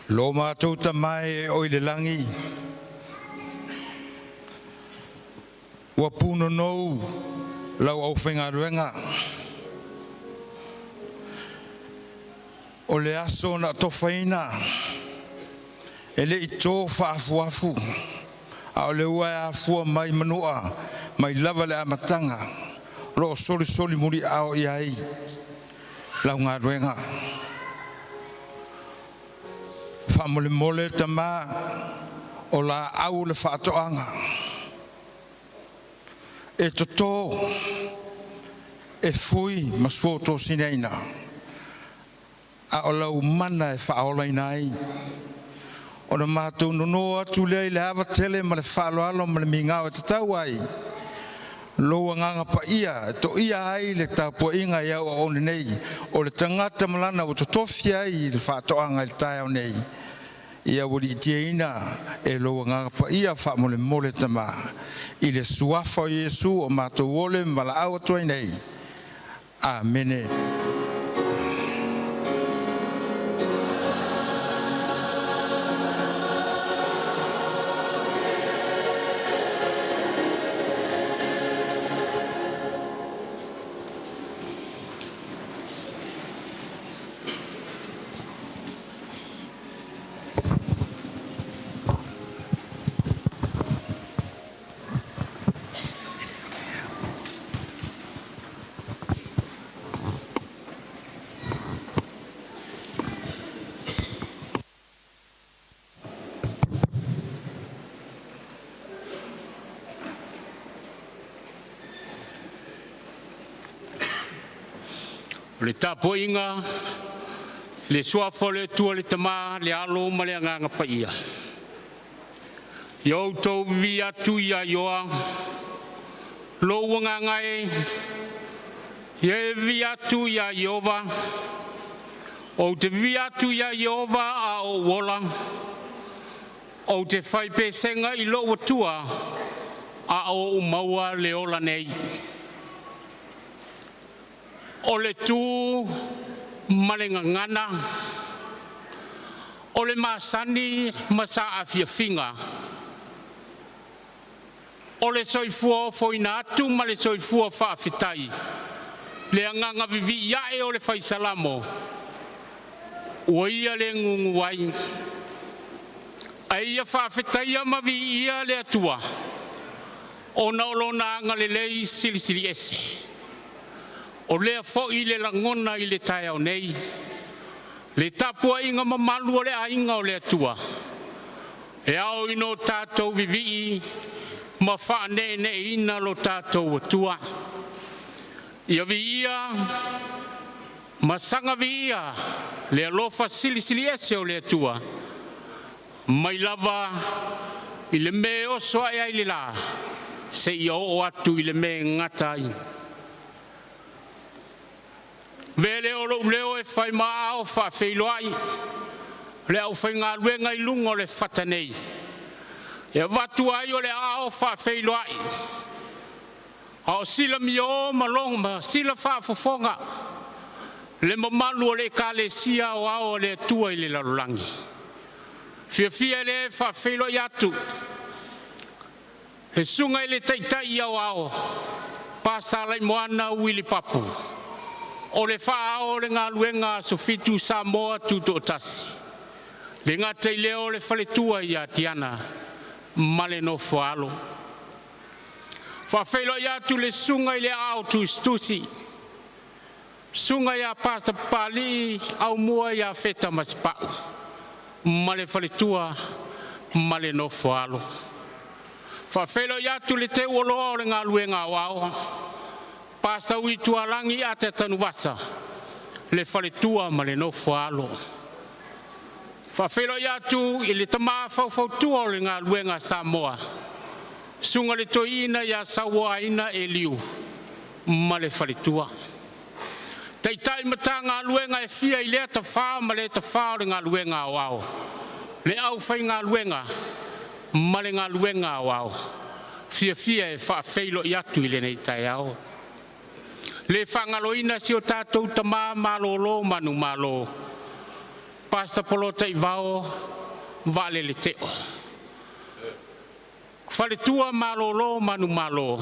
Lo matou Tama e o i le lagi, ua punonou lau aufaigaluega, o le aso na atofaina e lei to faafuafu, a o lea ua e afua mai manua mai lava i le amataga o lo o solisoli muliao i ai lau galuega. Faamolemole tama o laau o le faatoaga e toto, e fui ma suotosinaina, a o lau mana e faaolaina ai. Ona matou nono atu lea i le ava tele ma le faaaloalo ma le migao e tatau ai lou agaga paia e toia ai le tapuaiga i au auauna nei, o le tagata ma lana ua totofi ai le faatoaga i le taeao nei, ia ua liitiaina e lou agaga paia. Faamolemole tama, i le suafa o Iesu o matou ole ma valaau atu ai nei. Amene. O le tapuaiga i le suafa o le Atua le Tama, le Alo ma le Agaga Paia, ia outou vivii atu ia Ioa, lou agaga e, ia e vivii atu ia Ieova. Ou te vivii atu ia Ieova a o ou ola, ou te fai pesega i lou Atua a o ou maua le ola nei. O le tu ma le gagana, o le masani ma saafiafiga, o le soifua ofoina atu ma le soifua faafetai, le agaga vivii ae o le fai Salamo, ua ia le gugu ai. A ia faafetaia ma viia le Atua, ona o lona agalelei silisili ese. O lea foi le lagona i le taeao nei, le tapuaiga mamalu a le aiga o le Atua, e ao ina o tatou vivii ma faaneeneeina lo tatou Atua. Ia viia ma saga viia le alofa silisili ese o le Atua, mai lava i le mea e oso ae ai le la, seia oo atu i le mea e gata ai. Avea lea o lou leo e fai ma aao faafeiloai le aufaigaluega i luga o le fata nei, e avatu ai o le aao faafeiloai a o silamio ma logo ma sila faafofoga le mamalu o le Ekalesia Aoao a le Atua i le lalolagi. Fiafia le faafeiloai atu le susuga i le Taitai Aoao Pasalaimoana Uili Papu, o le faa-ao o le galuega Aso Fitu Samoa Tutoatasi, le gata i lea o le faletua ia Tiana ma le nofo a alo. Faafeiloai atu le susuga i le Aao Tusitusi, susuga ia Pasa Papalii Aumua ia Feta Masepau ma le faletua ma le nofo a alo. Faafeiloai atu le teuoloa o le galuega aoao, Pasa Ui Tualagi Ata Tanuvasa, le faletua ma le nofo a alo. Faafeiloai atu i le tama faufautua o le galuega a Samoa, susuga i le toeaina ia Sauoaina Eliu ma le faletua. Taitai Matagaluega e fia i lea tafa ma lea tafa o le galuega aoao, le aufaigaluega ma le galuega aoao, fiafia e faafeiloai atu i lenei taeao. Le faagaloina si o tatou tama malolo manumalo. Pastor Polataivao Vaalele Teo. Faletua malolo manumalo,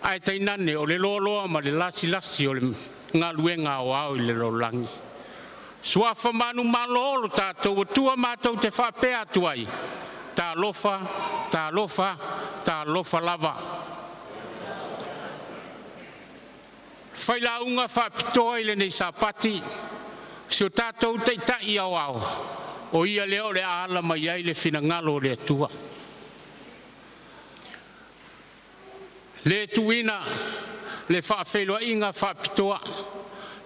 ae tainane o le loaloa ma le lasilasi o le galuega aoao i le lalolagi. Suafa manumalo o lo tatou Atua matou te faapea atu ai, talofa, talofa, talofa lava. Failauga faapitoa i lenei Sapati, si o tatou Taitai Aoao, o Ia lea o le a ala mai ai le finagalo o le Atua. Le tuuina le faafeiloaiga faapitoa,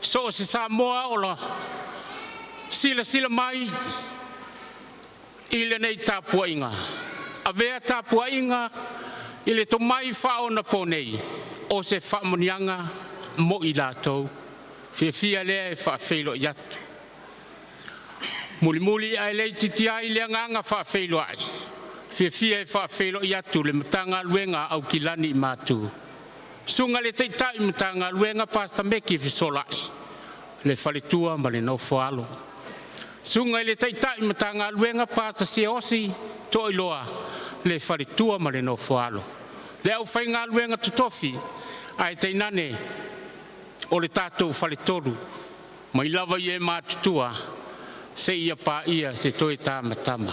so o se Samoa o silasila mai i lenei tapuaiga, avea tapuaiga i le tomai faaonaponei, o se faamanuiaga mo i latou. Fiafia lea e faafeiloai atu. Mulimuli ae le itiiti ai le agaga faafeiloai, fiafia e faafeiloai atu le Matagaluega a Aukilani i Matu, susuga i le Taitai Matagaluega Pastor Meki Fesolai le faletua ma le nofo-a-alo. Susuga i le Taitai Matagaluega Pastor Siaosi Toailoa le faletua ma le nofo-a-alo. Le aufaigaluega totofi ae tainane o le tatou faletolu mai lava i e matutua seia paia se toe tamatama.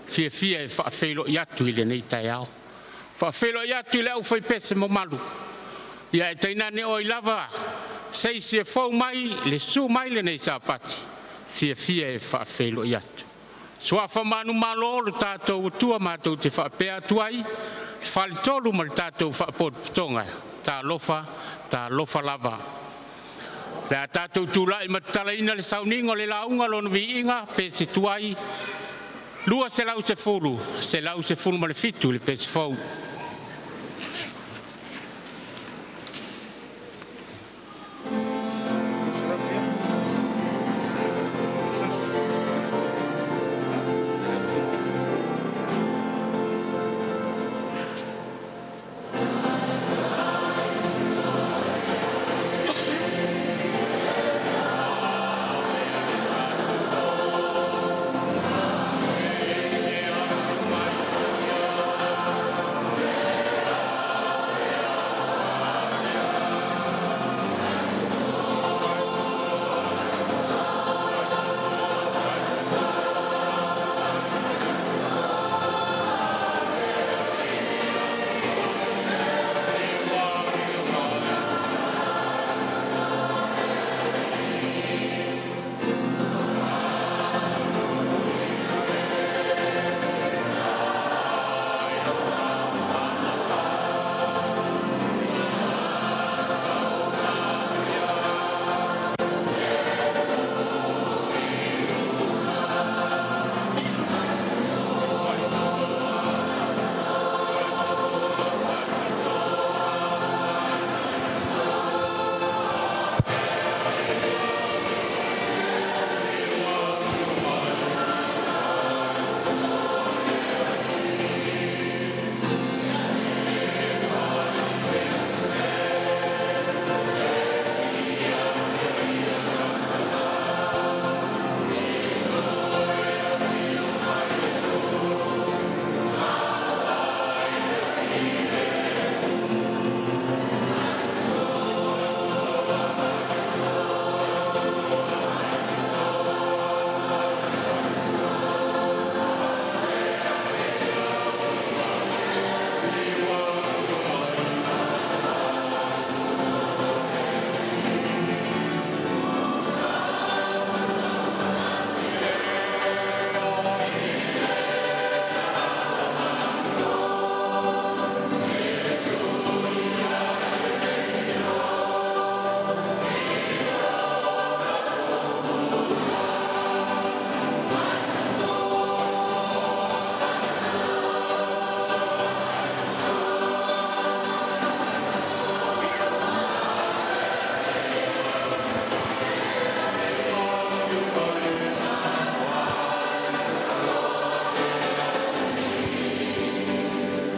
Fiafia e faafeiloai atu i lenei taeao. Faafeiloai atu i le aufaipese mamalu, ae tainane oe lava se isi e fou mai le susu mai lenei Sapati, fiafia e faafeiloai atu. Suafa manumalo o lo tatou Atua matou te faapea atu ai, le faletolu ma le tatou faalapotopotoga, talofa, talofa lava. O le a tatou tulai ma tatalaina le sauniga o le lauga Lona Viiga pese tuai 210, 117 i le pese fou.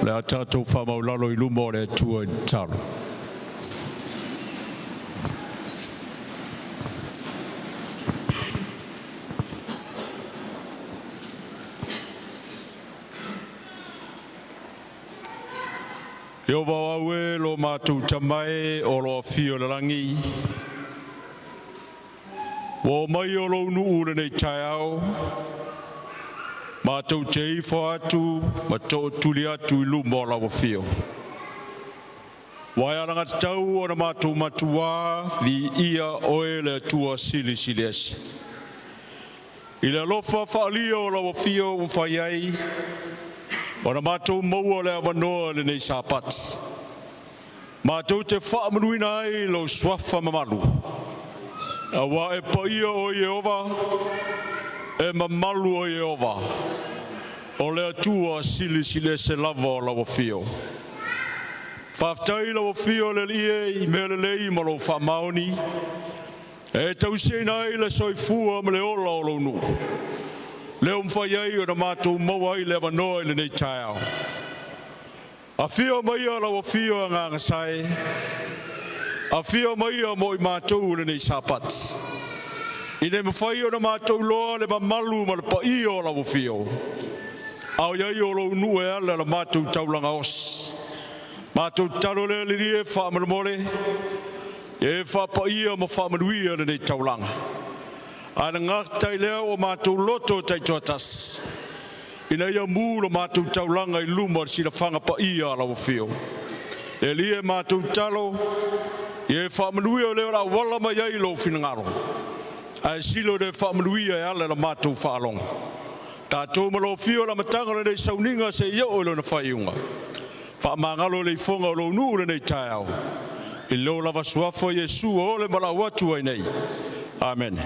O le a tatou faamaualalo i luma o le Atua i le tatalo. Ieova o au e lo matou Tama e o lo o afio i le lagi, ua oo mai lou nuu i lenei taeao, matou te ifo atu ma tootuli atu i luma o lau Afio. Ua e alagatatau ona matou matuā viia Oe le Atua Silisili Ese. I le alofa faaalia o lau Afio ua mafai ai ona matou maua le avanoa i lenei Sapati. Matou te faamamaluina ai lou suafa mamalu, aua e paia oe Ieova, e mamalu oe Ieova, o le Atua Silisili Ese lava o lau Afio. Faafetai i lau Afio le Alii e i mea lelei ma lou faamaoni e tausiaina ai le soifua ma le ola o lou nuu, lea ua mafai ai ona matou maua ai le avanoa i lenei taeao. Afio maia lau Afio Agagasae, afio maia mo i matou i lenei Sapati. Ina ia mafai ona matou iloa le mamalu ma le paia o lau Afio, a o i ai o lou nuu e ala i la matou taulaga osi. Matou tatalo lea le Alii e faamolemole, ia e faapaia ma faamanuia lenei taulaga. Ae le gata i lea ua matou loto taitoatasi, ina ia mu la matou taulaga i luma o le silafaga paia a lau Afio. Le Alii e matou tatalo, ia e faamanuia le o le a auala mai ai lou finagalo, ae sili ona e faamanuia e ala i la matou faalogo. Tatou ma lau Afio i le amataga o lenei sauniga seia oo i lona faaiuga, faamagalo le ifoga o lou nuu i lenei taeao, i lou lava suafa Iesu o le valaau atu ai nei. Amene.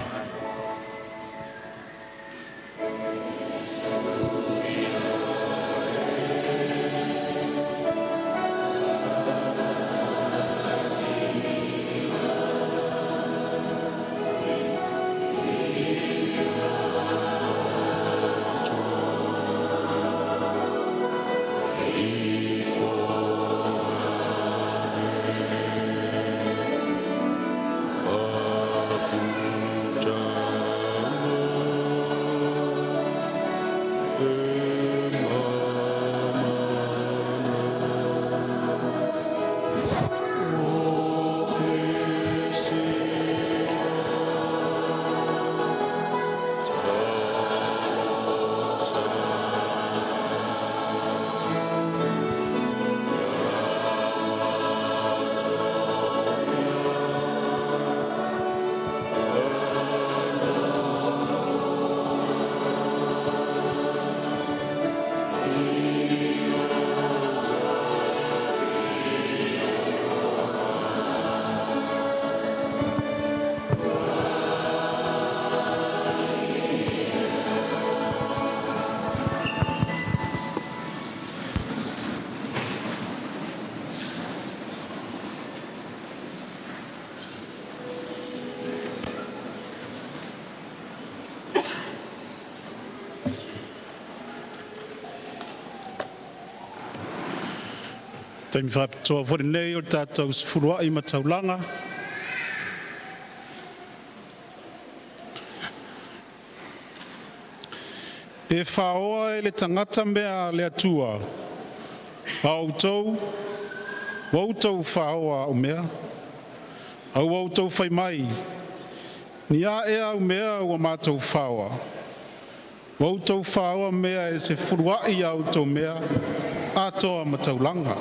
Taimi faapitoa foi lenei o le tatou sefuluai ma taulaga e faoa e le tagata mea a le Atua, a o outou, ua outou faoa au mea. A ua outou fai mai, “Ni a ea au mea ua matou faoa?” Ua outou faoa mea e sefuluai ia outou mea atoa ma taulaga.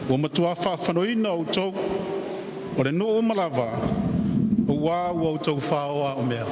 Ua matua faafanoina outou o le nuu uma lava, auā ua outou faoa au mea.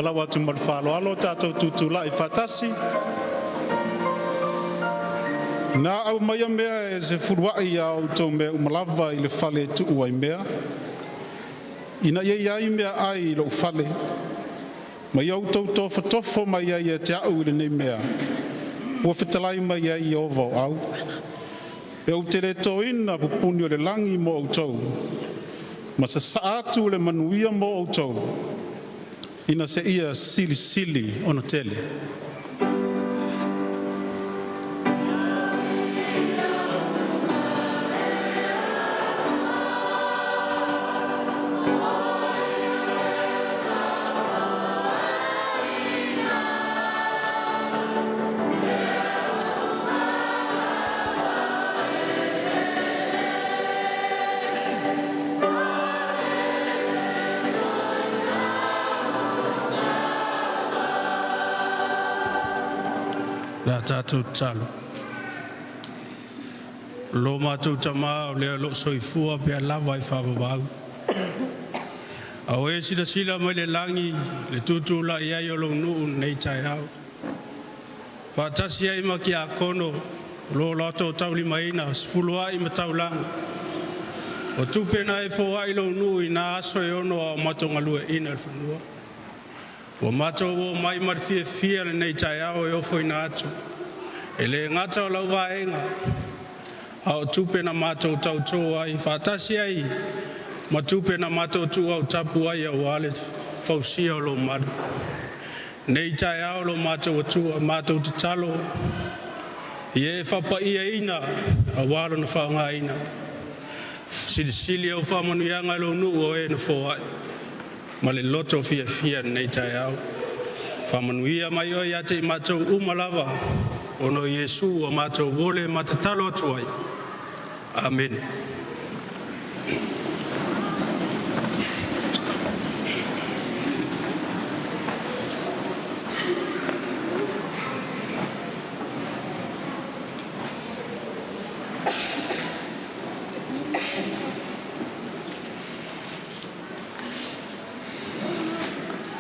Palau atu ma le faaaloalo tatou tutulai faatasi. Na aumaia mea e sefuluai a outou mea uma lava i le fale e tuu ai mea, ina ia i ai meaai i lou fale, ma ia outou tofotofo mai ai ia te a'u i lenei mea, ua fetalai mai ai Ieova o au, e ou te le toina pupuni o le lagi mo outou, ma sasaa atu le manuia mo outou, ina seia silisili ona tele. Le a tatou tatalo. Lo matou Tama o lea o loo soifua pea lava e faavavau, a o e silasila mai le lagi i le tutulai ai o lou nuu i lenei taeao, faatasi ai ma tiakono o lo o latou taulimaina sefuluai ma taulaga o tupe na e foai i lou nuu i na aso e ono a o matou galueaiina le fanua. Ua matou omai ma le fiafia i lenei taeao e ofoina atu, e le gata o lau vaega, a o tupe na matou tauto ai faatasi ai ma tupe na matou tuuautapu ai aua le fausia o lou malu. I lenei taeao lo matou Atua, matou tatalo ia e faapaiaina aua lona faaaogaina. Silisili au faamanuiaga i lou nuu o e na foai ma le loto fiafia i lenei taeao. Faamanuia mai oe ia te i matou uma lava, ona o Iesu ua matou ole ma tatalo atu ai. Amene.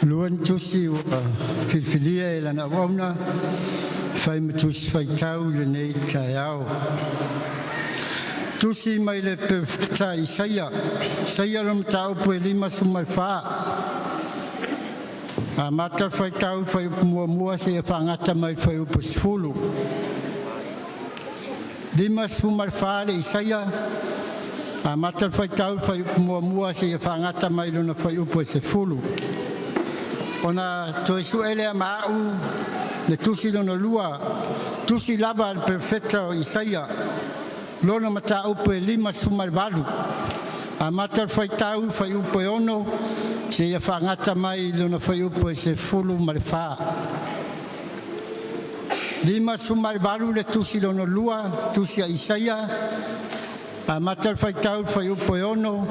Luan Tusi ua filifilia e lana auauna e fai ma Tusi Faitau i lenei taeao. Tusi mai le Perofeta Isaia, Isaia lona mataupu e 54. Amata le faitau i le fuaiupu muamua seia faagata mai le fuaiupu e 10. 54 le Isaia, amata le faitau i le fuaiupu muamua seia faagata mai lona fuaiupu e 10. Ona toe sue lea ma a'u le tusi lona lua, tusi lava a le Perofeta o Isaia, lona mataupu e 58. Amata le faitau i le fuaiupu e 6 seia faagata mai lona fuaiupu e 14. 58 le tusi lona lua, tusi a Isaia, amata le faitau i le fuaiupu e 6,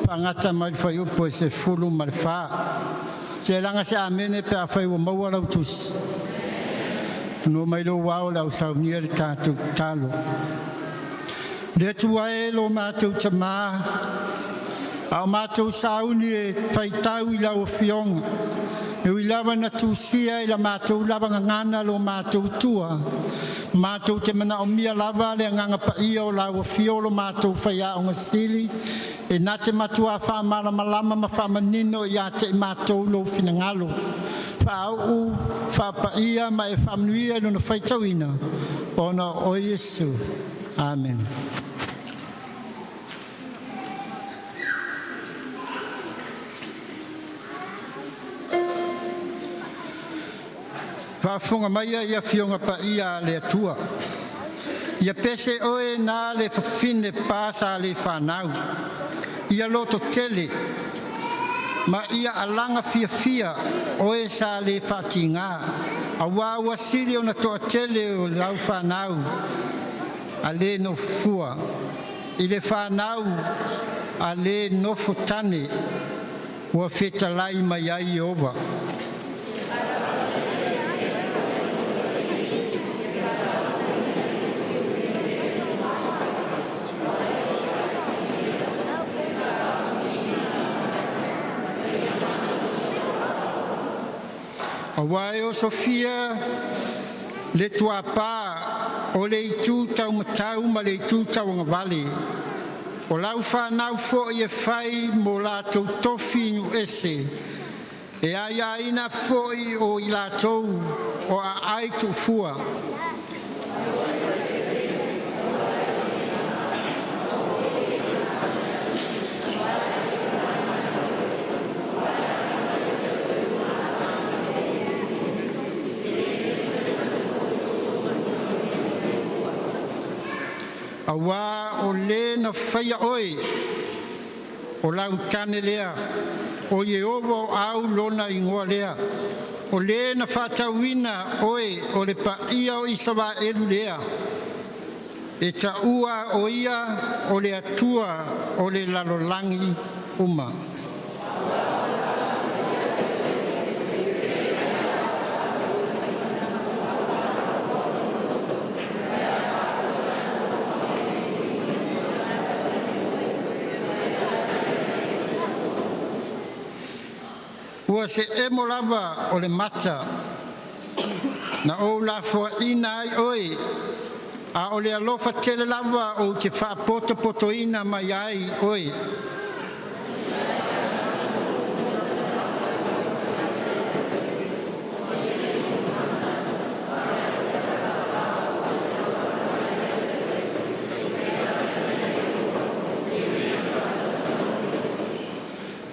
faagata mai le fuaiupu e 14. Se laga se amene pe afai ua maua lau tusi. Fanua mai lou ao o le a ou saunia le tatou tatalo. Le Atua e lo matou Tamā, a o matou sauni e faitau i lau Afioga, e ui lava ina tusia i la matou lava gagana lo matou itua, matou te manaomia lava le Agaga Paia o lau Afio lo matou Faiaoga Sili, e na te matua faamalamalama ma faamanino ia te i matou lou finagalo, faauu, faapaia ma e faamanuia i lona faitauina, ona o oe Iesu. Amene. Faafofoga maia i Afioga Paia a le Atua, ia pese oe na le fafine pa sa le fanau, ia lototele ma ia alaga fiafia oe sa le faatigā, auā ua sili ona toatele o lau fanau a le nofofua, i le fanau a le nofotane ua fetalai mai ai Ieova. Auā e osofia le tuapā o le itu taumatau ma le itu tauagavale. O lau fanau foi e fai mo latou tofi i nuu ese, e aiaina foi o i latou o aai tuufua. Auā o le na faia oe, o lau tane lea, o Ieova o Au lona igoa lea. O le na faatauina oe o le paia o Isaraelu lea. E taua o ia o le Atua o le lalolagi uma. Ua se emo lava o le mata na ou lafoaina ai oe, a o le alofa tele lava ou te faapotopotoina mai ai oe.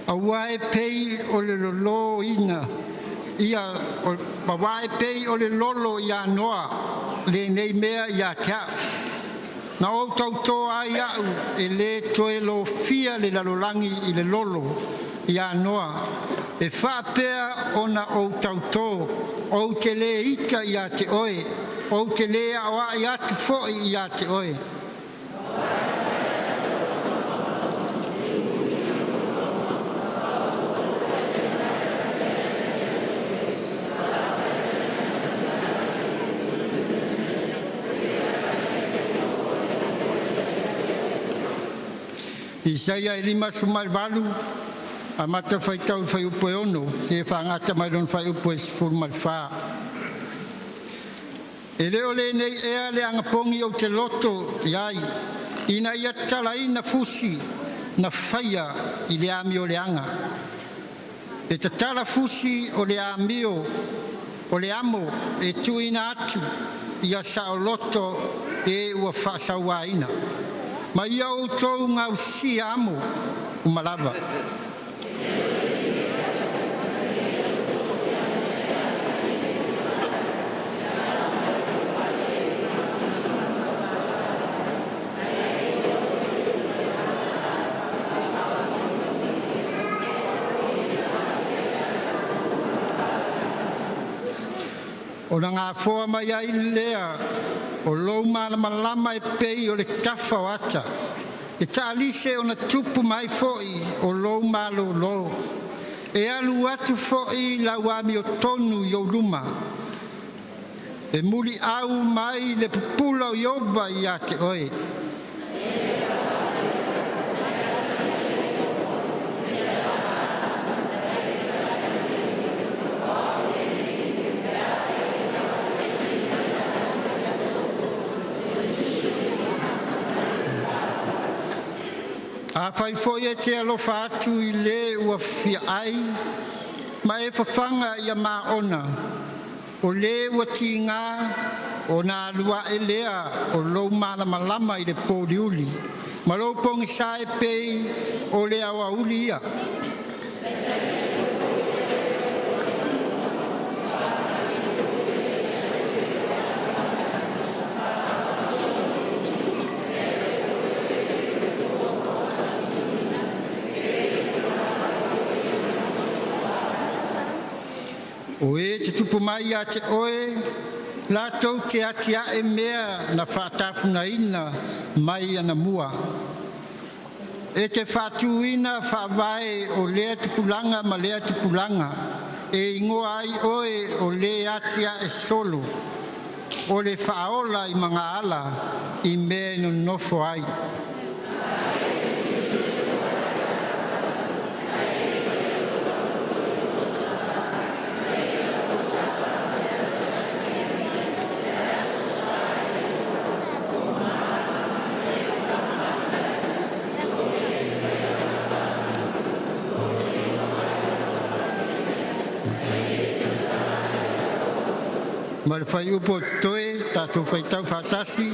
Auā e pei o le lolo ia Noa lenei mea ia te au, na ou tautō ai au e le toe lofia le lalolagi i le lolo ia Noa, e faapea ona ou tautō, ou te le ita ia te oe, ou te le aoai atu foi ia te oe. Isaia 58, amata le faitau i le fuaiupu e 6 seia faagasolo mai i le fuaiupu e 14. E le o lenei ea le anapogi ou te loto i ai, ina ia tatalaina fusi na faia i le amioleaga, e tatala fusi o le amo e tuuina atu ia saoloto e ua faasauaina, ma ia outou gausia amo uma lava. Ona gafoa mai ai lea o lou malamalama e pei o le tafa o ata, e taalise ona tupu mai foi o lou malolo. E alu atu foi lau amiotonu i ou luma, e muliau mai le pupula o Ieova ia te oe. Afai foi e te alofa atu i le ua fia ai, ma e fafaga ia maona, o le ua tiga, ona alu ae lea o lou malamalama i le pouliuli, ma lou pogisa e pei o le aoauli ia. O e tutupu mai ia te oe latou te atiae mea na faatafunaina mai anamua. E te faatuina faavae o lea tupulaga ma lea tupulaga, e igoa ai oe o le atiae solo, o le faaola i magaala i mea e nonofo ai. Ma le fuaiupu o totoe, tatou faitau faatasi.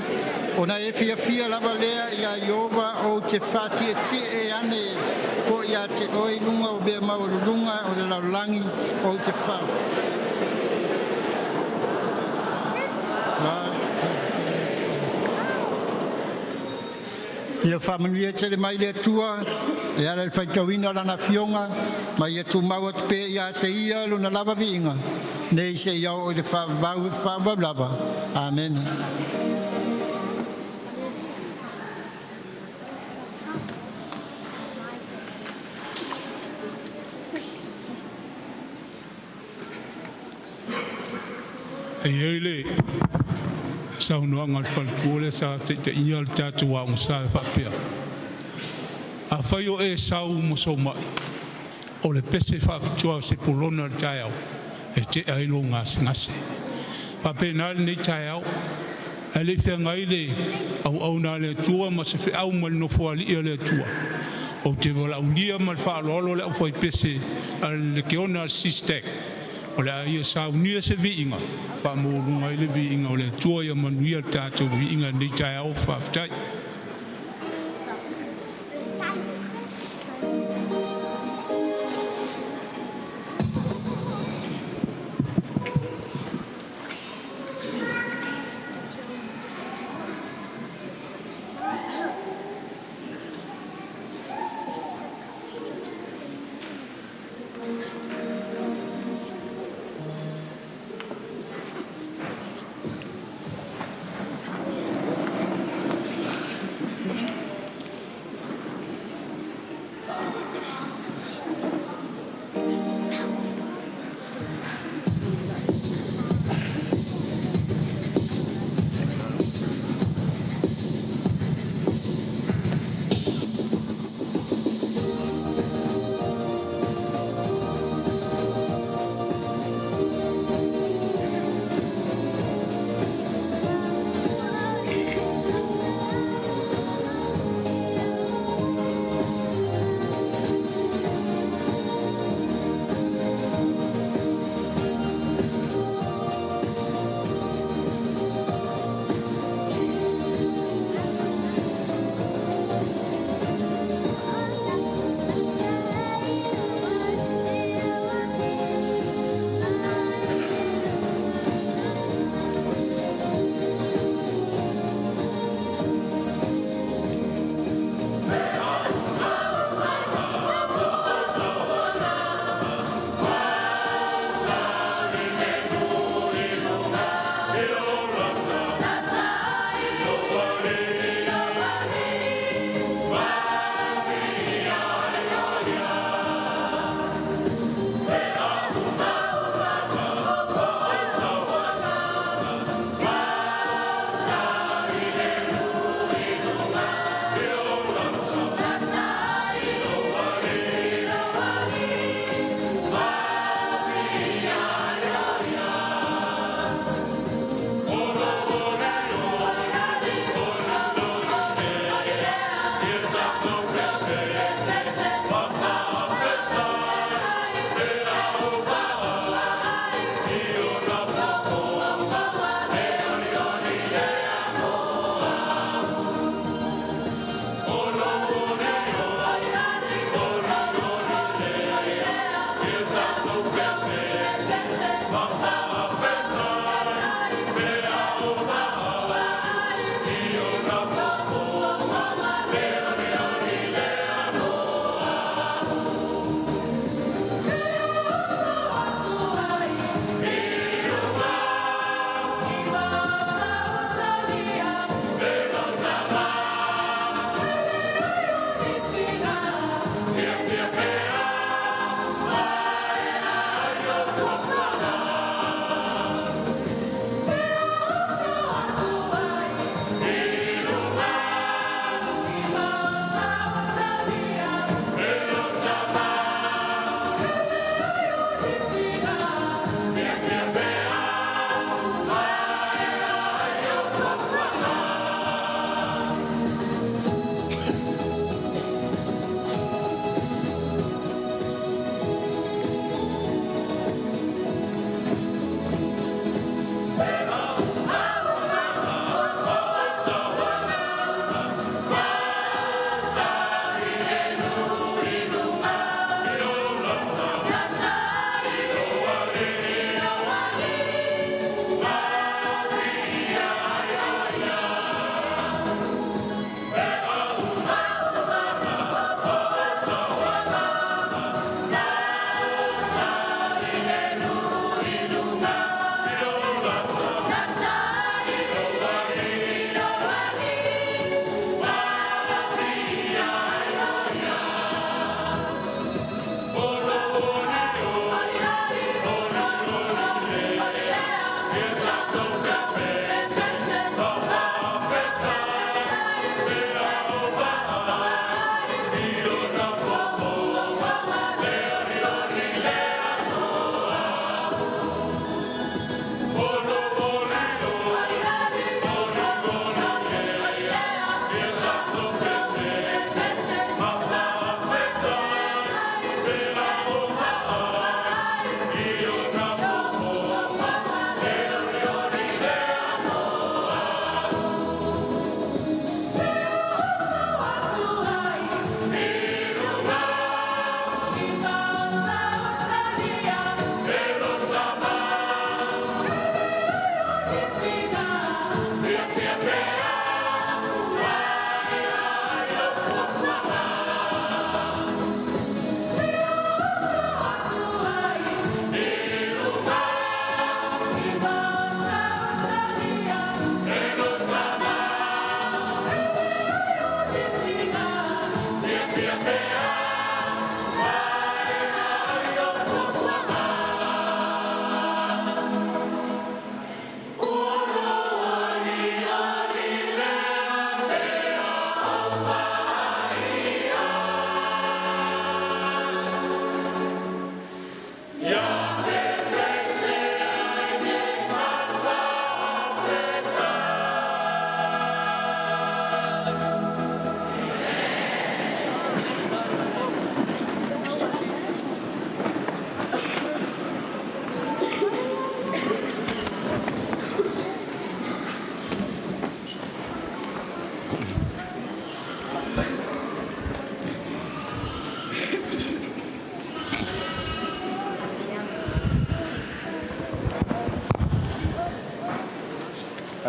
Ona e fiafia lava lea iā Ieova ou te faatietie ane foi ia te oe i luga o mea maualuluga o le lalolagi ou te fa. Ia faamanuia tele mai le Atua e ala i le faitauina o Lana Afioga, ma ia tumau atu pea ia te Ia Lona lava viiga, nei seia oo i le faavavau e faavavau lava. Amene. E i ai le saunoaga a le faletua lea sa taitaiina le tatou aoga sa e faapea, afai o e sau ma sou mai, o le pese faapitoa a Sepulona i le taeao e tea ai lou gasegase. E faapena lenei taeao, ae le i feagai le auauna a le Atua ma se feau mai le Nofoalii o le Atua, ou te valaaulia ma le faaaloalo le aufaipese a le Lekiona a le SYSTAC o le a ia saunia se viiga e faamaualuga ai le viiga o le Atua. Ia manuia le tatou viiga i lenei taeao. Faafetai.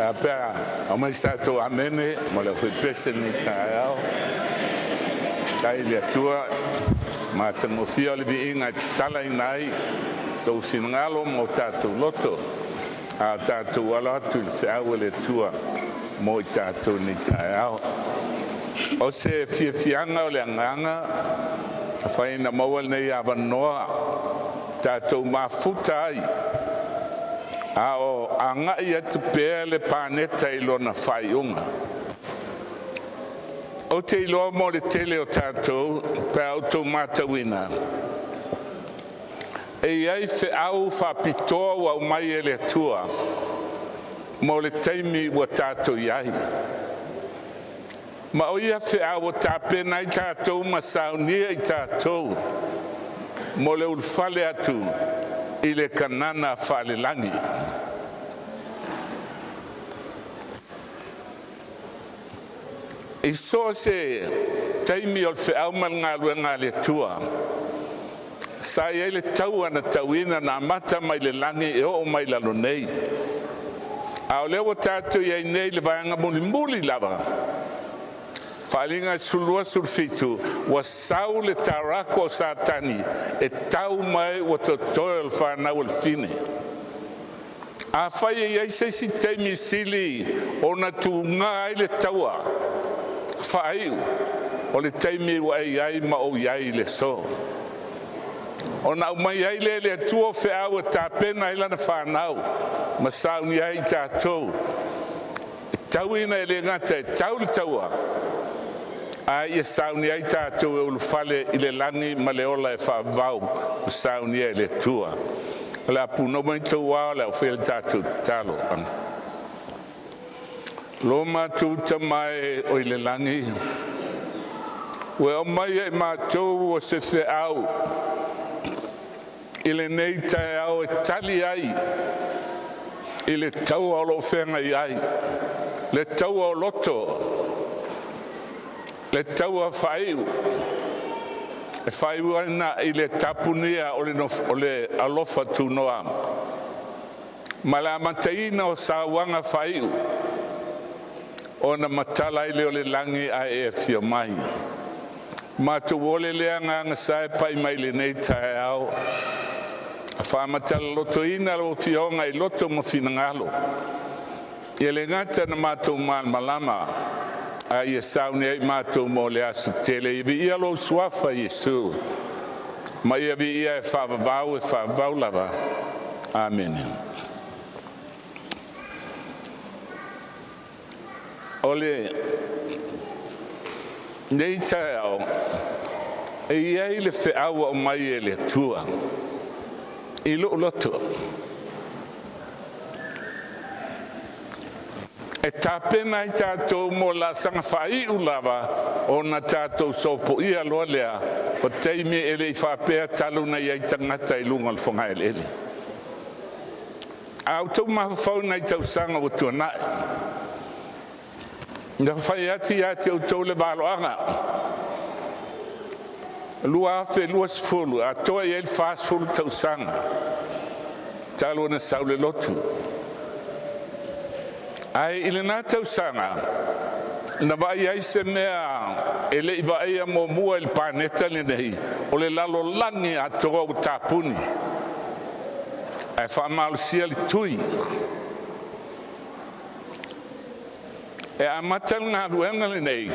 A pe a aumai se tatou amene mo le aufaipese i lenei taeao. Faafetai i le Atua, matagofie le viiga e tatalaina ai sou finagalo ma o tatou loto a o tatou alo atu i le feau a le Atua mo i tatou i lenei taeao. O se fiafiaga o le agaga afai na maua lenei avanoa tatou mafuta ai a o agai atu pea le paneta i lona faaiuga. Ou te iloa mo le tele o tatou pe a outou matauina, e i ai feau faapitoa ua aumai e le Atua mo le taimi ua tatou i ai. Ma o ia feau ua tapena ai tatou ma saunia i tatou mo le ulufale atu i le Kanana faalelagi. I so o se taimi o le feau ma le galuega a le Atua, sa i ai le taua na tauina na amata mai le lagi e oo mai lalo nei. A o lea ua tatou i ai nei i le vaega mulimuli lava, Faaaliga 12, 17, ua sau le tarako a Satani e tau mai ua totoe o le fanau a le fine. Afai e i ai se isi taimi e sili ona tuga ai le taua faaiu, o le taimi ua e i ai ma ou i ai i le aso. Ona aumai ai lea e le Atua o feau e tapena ai lana fanau ma saunia ai i tatou, e tauina e le gata e tau le taua, a ia saunia ai tatou e ulufale i le lagi ma le ola e faavavau ua saunia e le Atua. O le a punou mai outou ao o le a ou faia le tatou tatalo. Lo matou Tama e oi le lagi, ua e aumaia i matou o se feau i lenei taeao e tali ai i le taua o lo o feagai ai, le taua o loto, le taua faaiu, e faaiu ai i le tapunia o le alofa tunoa ma le amataina o sauaga faaiu, ona matala ai lea o le lagi ae e afio mai. Matou ole lea agaga sa e pai mai i lenei taeao, faamatala-lotoina lau Afioga i loto ma finagalo, ia le gata na matou malamalama, a ia saunia ai matou mo le aso tele. Ia viia lou Suafa Iesu, ma ia viia e faavavau e faavavau lava. Amene. O lenei taeao e i ai le feau ua aumai e le Atua i lou loto e tapena ai tatou mo le laasaga faaiu lava ona tatou sopoia loa lea o taimi e le i faapea talu ona i ai tagata i luga o le fogaeleele. A outou mafaufau i nai tausaga ua tuanai, na fai atu ia te outou le valoaga 2020, atoa i ai le 40 tausaga talu ona sau le lotu. Ae i lena tausaga na vaai ai se mea e le i vaaia muamua i le paneta lenei, o le lalolagi atoa ua tapuni ae faamalosia le tui. E amata le galuega lenei,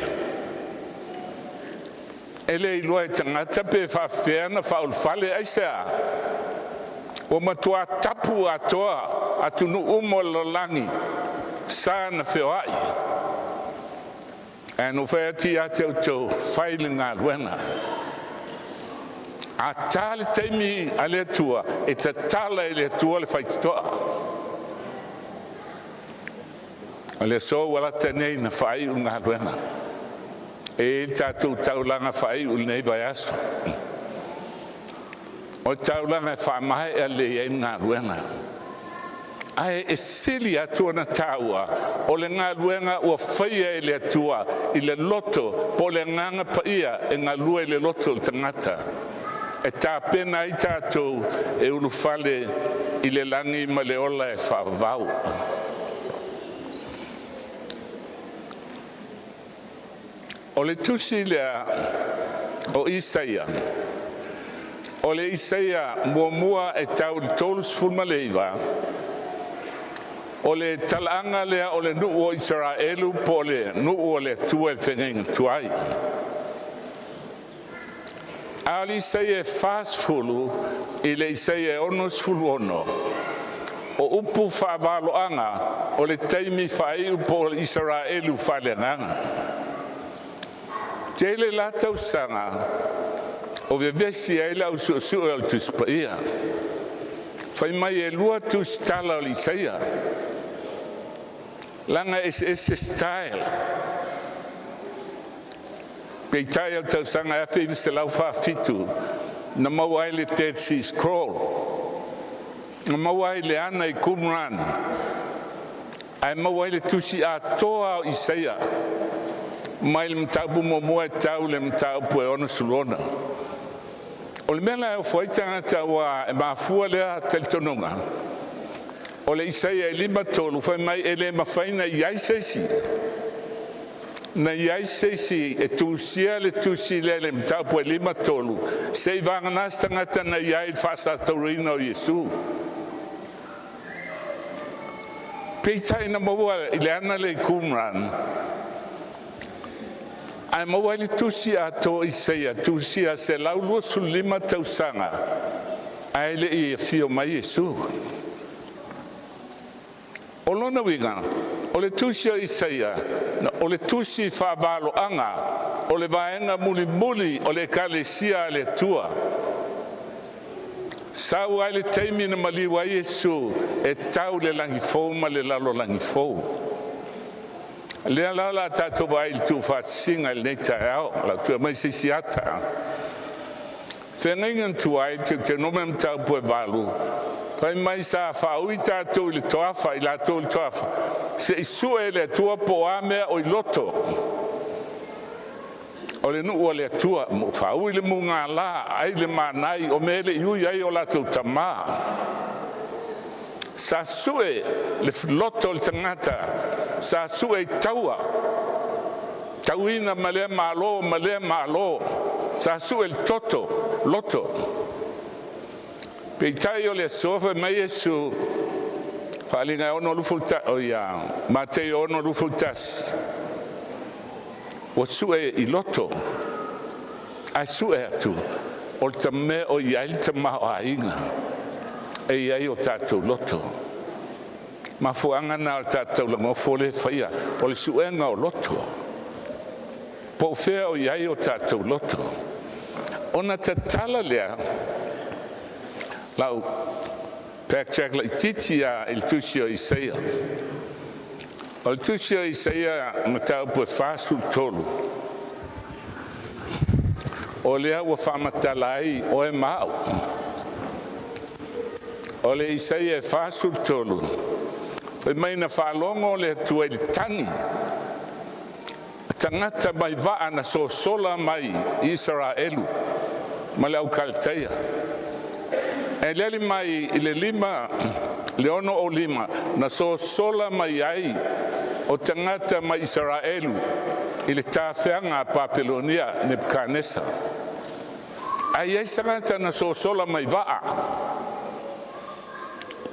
e le iloa e tagata pe faafefea ona faaulufale, aisea? Ua matua tapu atoa atunuu uma o le lalolagi sa na feoai. Ae na ou fai atu ia te outou, fai le galuega. A ta le taimi a le Atua, e tatala e le Atua le faitotoa. O le aso ua lata nei na faaiu le galuega. E i ai le tatou taulaga faaiu i lenei vaiaso. O le taulaga e faamaea lelei ai le galuega. Ae e sili atu ona taua o le galuega ua faia e le Atua i le loto po o le agaga paia e galue i le loto o le tagata e tapena ai tatou e ulufale i le lagi ma le ola e faavavau. O le tusi lea o Isaia, o le Isaia muamua e tau i le 39, o le talaaga lea o le nuu o Isaraelu po o le nuu o le Atua e feagaiga tuai. A o le Isaia e 40 i le Isaia e 66, o upu faavaloaga o le taimi faaiu po o le Isaraelu faaleagaga. Tele la tausaga o vevesi ai le au suesue o le Tusi Paia. Fai mai e lua tusitala o le Isaia, leaga e eseese style. Peitai o le tausaga e 1947 na maua ai le Dead Sea Scroll, na maua ai le ana i Qumran, ae maua ai le tusi atoa o Isaia mai le mataupu muamua e tau i le mataupu e 66. O le mea la e ofo ai tagata ua e mafua lea talitonuga, o le Isaia e 53 fai mai e le mafai ona i ai se isi na i ai se isi e tusia le tusi lea i le mataupu e 53 seivagana se tagata na i ai i le faasataurina o Iesu. Peitai na maua i le ana lea i Qumran, ae maua ai le tusi atoa o Isaia, tusia 125 tausaga ae le i afio mai Iesu. O lona uiga, o le tusi o Isaia, o le tusi faavaloaga o le vaega mulimuli o le Ekalesia a le Atua. Sau ai le taimi na maliu ai Iesu e tau i le lagi fou ma le lalolagi fou. Lea la o le a tatou vaai i le tuufaatasiga i lenei taeao. O le a toe aumai se isi ata. Feagaiga tuai, Teutonome mataupu e 8, fai mai sa faaui tatou i le toafa, i latou i le toafa, se i sue e le Atua po o a mea o i loto o le nuu a le Atua, mo faaui le mugala, ai le manai, o mea e le i ui ai o latou tamā. Sa sue le loto o le tagata, sa sue i taua, tauina ma lea malo ma lea malo, sa sue le toto, loto. Peitai o le aso fai mai Iesu, faaliga e 6, o ia, Matei 6:21, ua sue i loto, ae sue atu, o le tamea o i ai le tamaoaiga, e i ai o tatou loto. Mafuaaga na o le tatou taulagofo lea e faia, o le suega o loto. Po o fea o i ai o tatou loto. Ona tatala lea, lau backtrack laitiiti a i le tusi o Isaia. O le tusi o Isaia mataupu e 43, o lea ua faamatala ai oe ma au. O le Isaia e 43, fai mai na faalogo le Atua i le tagi, tagata mai vaa na sosola mai Isaraelu ma le au Kalataia. E lele mai i le 5, le 6 o 5, na sosola mai ai o tagata mai Isaraelu i le tafeaga a Papelonia Nebukanesa. Ai ai se tagata na sosola mai vaa.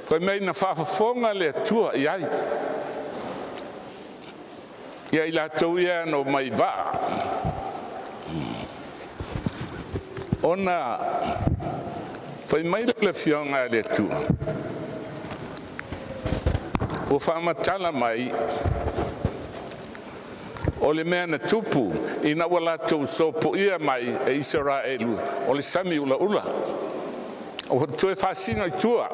Fai mai na faafofoga le Atua i ai. Ia i latou ia na omai vaa. Ona fai mai le afioga a le Atua, ua faamatala mai o le mea na tupu ina ua latou sopoia mai e Isaraelu o le sami ulaula. Ua toe faasino i tua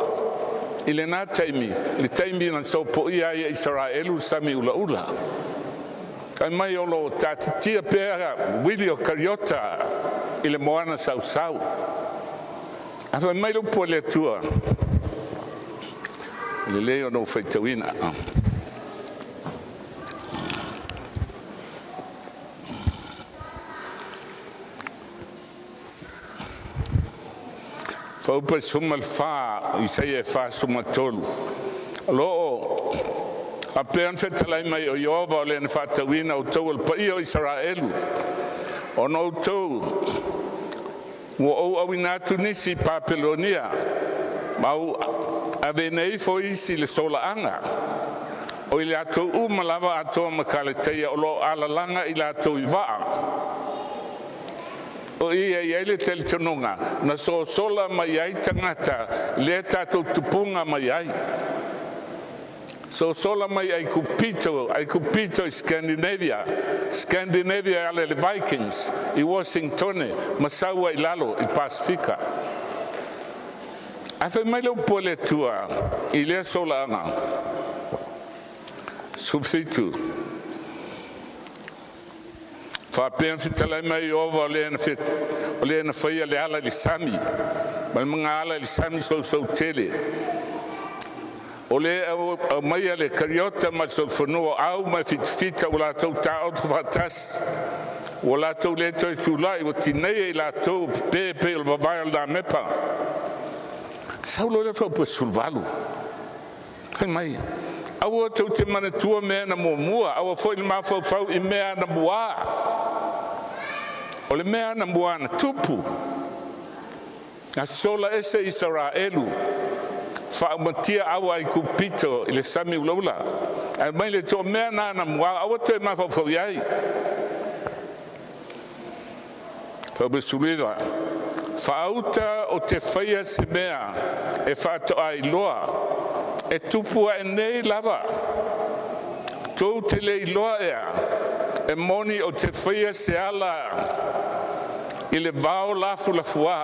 i lena taimi, le taimi na sopoia ai e Isaraelu le sami ulaula. Fai mai o lo tatitia pea uili o kariota i le moana sausau. A fai mai le upu a le Atua, lelei ona ou faitauina. Fuaiupu 14, Isaia e 43. O lo o Faapea ona fetalai mai o Ieova o le na faatauina outou o le paia o Isaraelu, ona outou ua ou auina atu nisi i Papelonia ma ou aveina ifo isi i le solaaga, o i latou uma lava atoa ma Kaleteia o lo o alalaga i latou i vaa. O i e i ai le talitonuga na sosola mai ai tagata lea tatou tupuga mai ai. Sosola mai Aikupito, Aikupito i Scandinavia, Scandinavia e ala i le Vikings i Uasinitone ma sau ai i lalo i le Pasefika. Ae fai mai le upu a le Atua i lea solaaga 17, faapea ona fetalai mai Ieova o le na faia le ala i le sami ma le magaala i le sami sousoutele, o le aumaia le kariota ma le solofanua, o au ma le fitafita ua latou taoto faatasi, ua latou le toe tulai, ua tineia i latou ua pepe e pei o le vavae o le namepa. Sau loa lea faaupu e 18, fai mai, aua tou te manatua mea na muamua, aua foi le mafaufau i mea anamua. O le mea anamua na tupu, na sola ese Isaraelu, faaumatia au a Aikupito i le sami ulaula. Ae mai le Atua, o mea na anamua, aua toe mafaufau i ai. 19, faauta ou te faia se mea e faatoa iloa, e tupu ae nei lava. Tou te le iloa ea, e moni ou te faia se ala i le vao lafulafuā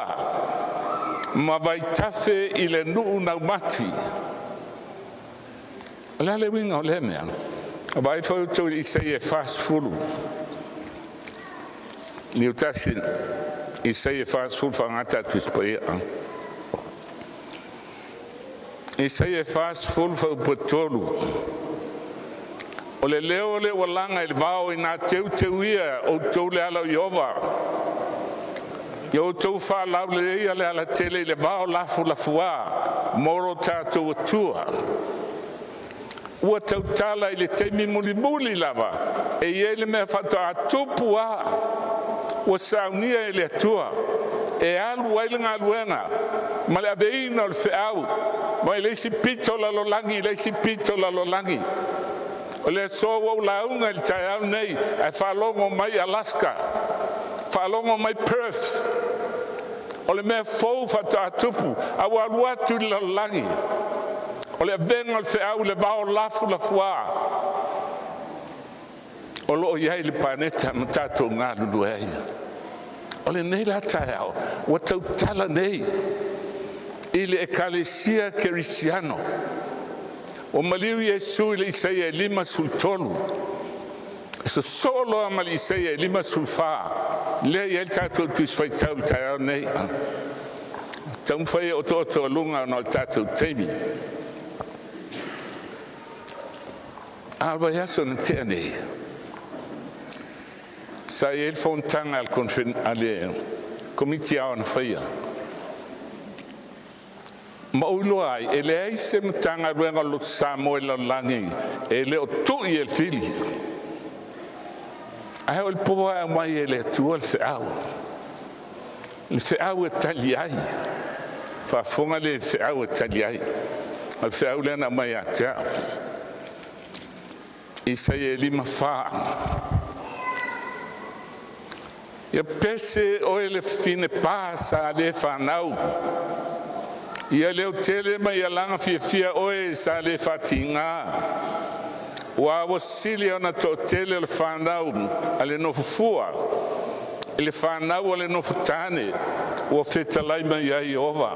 ma vaitafe i le nuu naumati. O le a le uiga o lea mea? Vaai foi outou i Isaia 40, lio tasi, Isaia 40 faagata a Tusi Paia. Isaia 40 fuaiupu 3. O le leo o le ua laga i le vao ina teuteuia outou le ala o Ieova, ia outou faalauleleia le alatele i le vao lafulafuā mo lo tatou Atua. Ua tautala i le taimi mulimuli lava, e i ai le mea faatoa tupu lava, ua saunia e le Atua e alu ai le galuega ma le aveina o le feau mai le isi pito o le lalolagi i le isi pito o le lalolagi. O le aso ua ou lauga i le taeao nei, ae faalogo mai Alaska, faalogo mai Perth, o le mea fou faatoa tupu, a ua alu atu i le lalolagi. O le avega o le feau i le vao lafulafuā o lo o i ai le paneta ma tatou galulue ai. O lenei la taeao ua tautala nei i le Ekalesia Kerisiano. Ua maliu Iesu i le Isaia e 53, e sosoo loa ma le Isaia e 54, lea e i ai le tatou Tusi Faitau i le taeao nei. Taumafai e otootoaluga ona o le tatou taimi. A o le vaiaso na tea nei, sa i ai le fonotaga a le Komiti Ao na faia, ma ou iloa ai e leai se Matagaluega o le Lotu Samoa i le lalolagi e le o tui e le fili. Ae o le po e aumai e le Atua le feau, le feau e tali ai, faafofoga le feau e tali ai, o le feau lea na aumai ia te au. Isaia 54. Ia pese oe le fafine pa sa le fanau, ia leotele ma ia laga fiafia oe sa le faatiga, ua ua sili ona toatele o le fanau a le nofofua i le fanau a le nofotane, ua fetalai mai ai Ieova.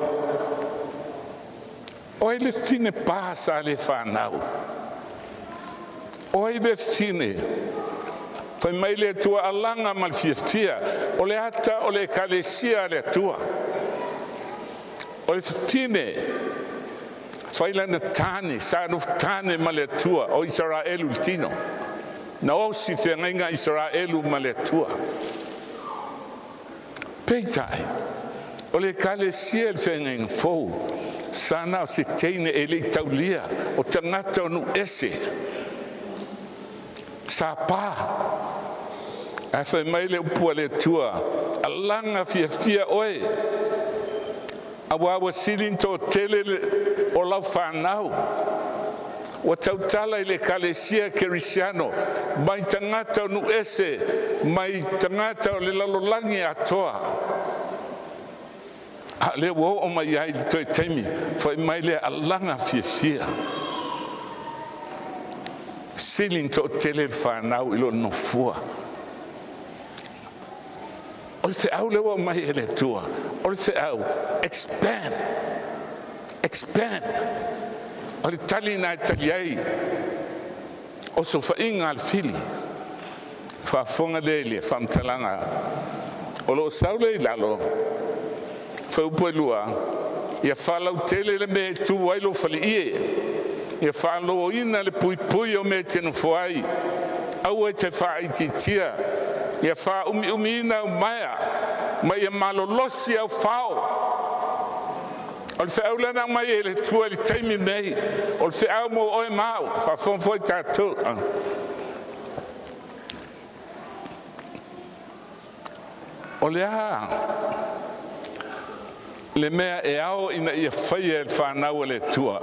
O ai le fafine pa sa le fanau? O ai le fafine? Fai mai le Atua, alaga ma le fiafia, o le ata o le Ekalesia a le Atua. O le fafine fai lana tane, sa nofotane ma le Atua, o Isaraelu le tino. Na osi feagaiga Isaraelu ma le Atua. Peitai, o le Ekalesia i le feagaiga fou, sa na o se teine e le i taulia, o tagata o nuu ese. Sapa. Ae fai mai le upu a le Atua, Alaga fiafia oe, auā ua sili ona toatele o lau fanau. Ua tautala i le Ekalesia Kerisiano mai tagata o nuu ese mai tagata o le lalolagi atoa. A o lea ua oo mai ai i le toe taimi, fai mai lea, Alaga fiafia. Sili ona toatele le fanau i lo le nofoa. O le feau lea ua aumai e le Atua, o le feau, expand, expand. O le tali lena e tali ai osofaiga a le fili. Faafofoga lea i le faamatalaga o lo o sau lea i lalo, fuaiupu e 2, ia faalautele le mea e tu ai lou faleie, ia faalouina le puipui o mea e te nofo ai, aua e te faaitiitia, ia faaumiumiina au maea, ma ia malolosi au fao. O le feau lea na aumai e le Atua i le taimi lenei, o le feau mo oe ma au, faafofoga foi tatou. O le a le mea e ao ina ia faia e le fanau a le Atua?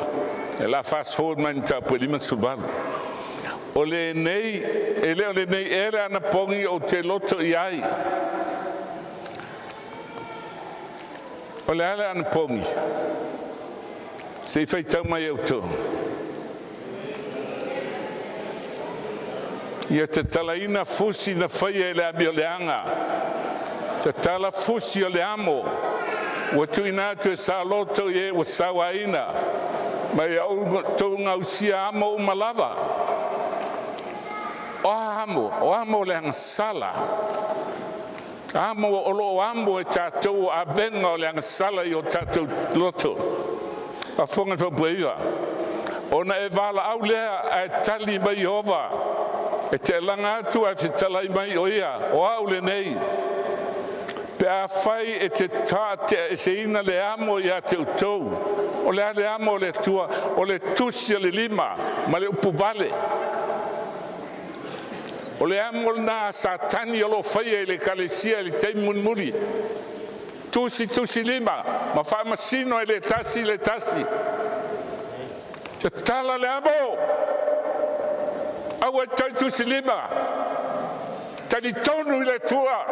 E la fast forward mai mataupu e 58. O lenei, e le o lenei ea le anapogi ou te loto i ai. O le a le anapogi? Se i faitau mai e outou. Ia tatalaina fusi na faia e le amioleaga, tatala fusi o le amo, ua tuuina atu e saoloto i e ua sauaina, ma ia outou gausia amo uma lava. O a amo? O amo o le agasala. Amo o lo o amo e tatou o avega o le agasala i o tatou loto. Faafofoga le faapuaiga. Ona e valaau lea ae tali mai Ieova, e te alaga atu ae fetalai mai o ia, o au lenei. Pe afai e te taateaeseina le amo ia te outou, o le a le amo o le Atua? O le tusi o le lima ma le upu vale. O le amo lena a Satani o lo o faia i le ekalesia i le taimi mulimuli. Tusi tusi lima ma faamasino e le tasi le tasi. Tatala le amo, aua e tali tusi lima, talitonu i le Atua.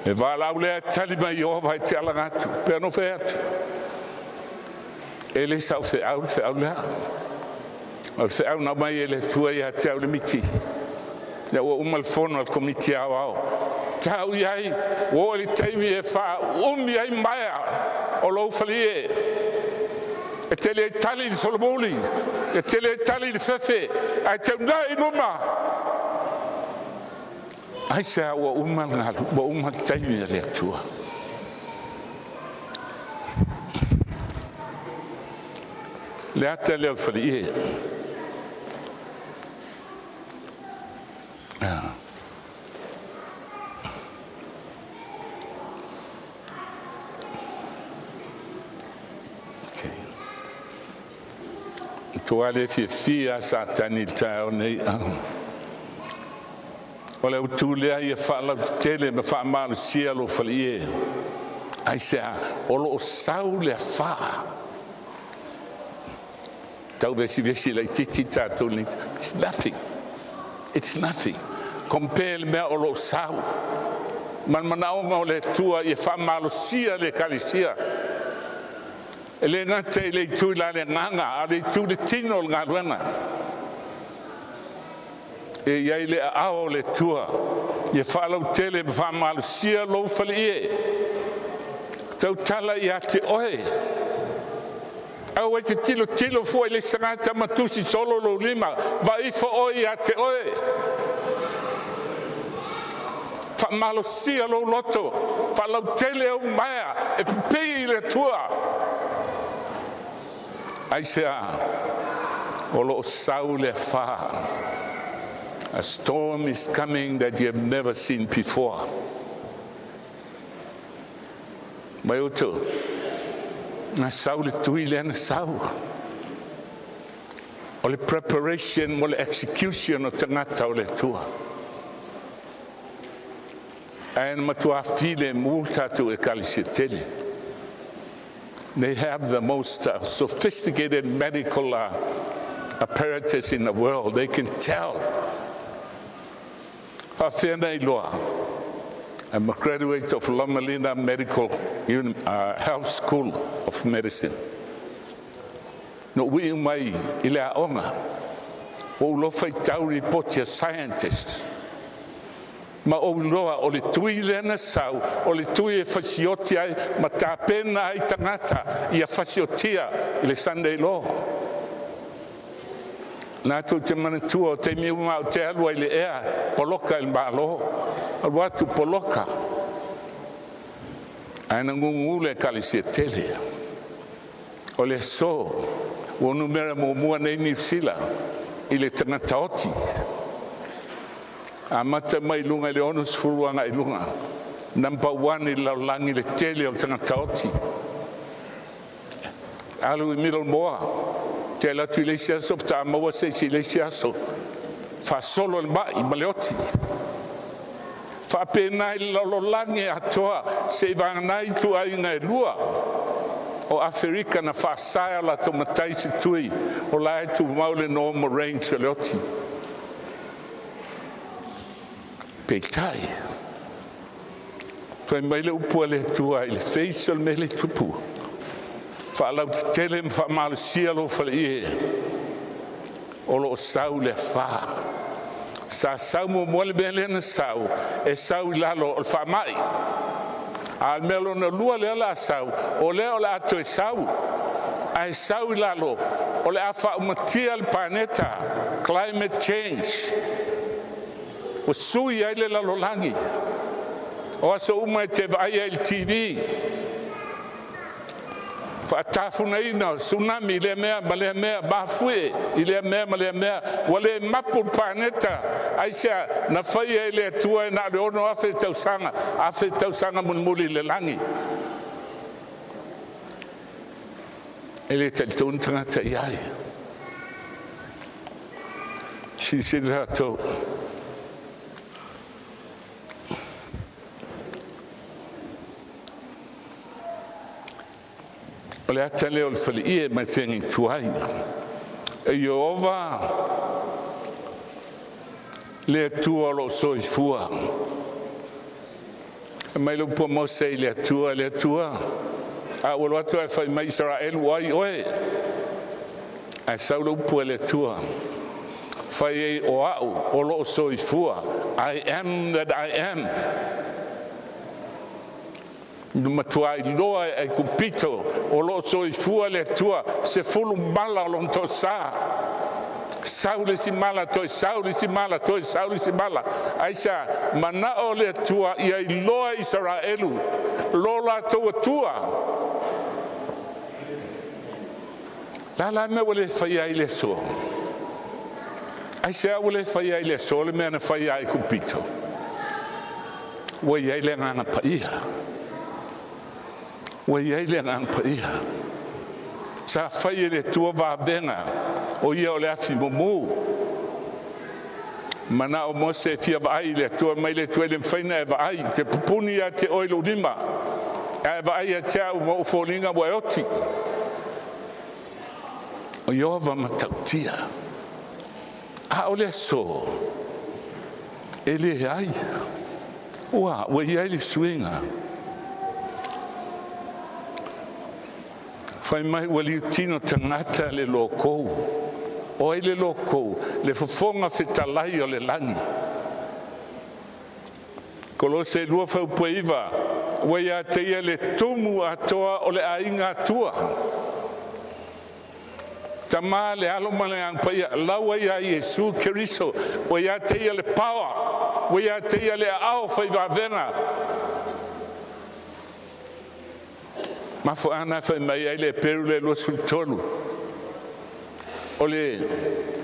E valaau lea e tali mai Ieova e te alaga atu, pe ono fai atu. E le sau feau le feau lea. O le feau na aumai e le Atua ia te au le miti. Lea ua uma le fono a le Komiti Aoao. Tau i ai, ua oo i le taimi e faaumi ai maea o lou falie. E te le tali i le solomuli, e te le tali i le fefe, ae te uunai i luma. Aisea ua uma le galu, ua uma le taimi a le Atua. Le ata lea o le falie. Okay. Matua le fiafia a Satani i le taeao nei. O le autu lea ia faalautetele ma faamalosia lou faleie. Aisea? O lo o sau le afā. Tau vesivesi laitiiti tatou nei. It's nothing. It's nothing. Compare le mea o lo o sau. Ma le manaoga o le Atua ia faamalosia le ekalesia. E le gata i le itu i la le agaga, a o le itu i le tino o le galuega. E i ai le aao o le Atua ia faalautele ma faamalosia lou faleie. Tautala ia te oe. Aua e te tilotilo fua i le isi tagata ma tusi solo lou lima, vaai ifo oe ia te oe. Faamalosia lou loto, faalautele ou maea e pipii i le Atua. Aisea? O lo o sau le afā. A storm is coming that you have never seen before. Mai outou, na sau le tui lea na sau. O le preparation mo le execution o tagata o le Atua. Ae na matua filemu tatou ekalesia tele. They have the most sophisticated medical apparatus in the world. They can tell. Faafefea ona iloa? I'm a graduate of Loma Linda Medical Health School of Medicine. Na ou iu mai i le aoga, ua ou iloa faitau lipoti a scientists. Ma ou iloa o le tui lea na sau, o le tui e fasioti ai ma tapena ai tagata ia fasiotia i le Sunday law. Na tou te manatua o taimi uma ou te alu ai i le ea, poloka i le Malo, alu atu poloka. Ae na gugu le ekalesia tele. O le aso, ua numera muamua nei Niu Sila i le tagata oti. Amata mai luga i le 60 agai i luga. Number one i le lalolagi le tele o tagata oti. Alu i Middlemore, te alu atu i le isi aso, faatoa maua se isi i le isi aso. Faasolo le mai ma le oti. Faapena i le lalolagi atoa seiavagana ituaiga e lua o Aferika na faasae o latou matai se tui o la e tumau le normal range o le oti. Peitai, fai mai le upu a le Atua i le face o le mea le tupu. Faalautetele ma faamalosia lou faleie o lo o sau le afa. Sa sau muamua le mea lea na sau, e sau i lalo o le faamai. A o le mea lona lua lea la sau, o lea o le a toe sau, ae sau i lalo o le a faaumatia le paneta, climate change. Ua sui ai le lalolagi. O aso uma e te vaai ai i le TV, faatafunaina o tsunami i lea mea ma lea mea, mafuie i lea mea ma lea mea, ua le mapu le paneta. Aisea? Na faia e le Atua e na o le 6,000 tausaga, 1,000 tausaga mulimuli i le lagi. E le talitonu tagata i ai. Silasila tatou. O le ata lea o le faleie mai feagai tuai. E Ieova le Atua o loo soifua. E mai le upu a Mose i le Atua, le Atua, a ua alu atu ae fai mai Isaraelu ai oe. Ae sau le upu a le Atua. Fai ai o au o loo soifua. I am that I am. Na matua iloa e Aikupito o loo soifua le Atua, 10 mala o lona toasa. Sau le isi mala, toe sau le isi mala, toe sau le isi mala. Aisea? Manao le Atua ia iloa e Isaraelu lo latou Atua. La la mea ua le faia ai le aso. Aisea ua le faia ai le aso le mea na faia ai Aikupito? Ua i ai le agaga paia. Ua i ai le agaga paia. Sa fai e le Atua vavega o ia o le afi mumu. Manao Mose e fia vaai i le Atua, mai le Atua e le mafai ona e vaai, te pupuni ia te oe lou lima, ae vaai ia te au ma ou foliga ua e oti. O Ieova matautia. A o le aso, e leai. Ua i ai le suiga. Fai mai ua liutino tagata le lokou. O ai le lokou? Le fofoga fetalai o le lagi. Kolose 2:9, ua ia te ia le tumu atoa o le aiga Atua. Tama le Alo ma le Agaga Paia, lau ai ia Iesu Keriso, ua ia te ia le power, ua ia te ia le aao fai vavega. Mafuaaga fai mai ai le Heperu le 23, o le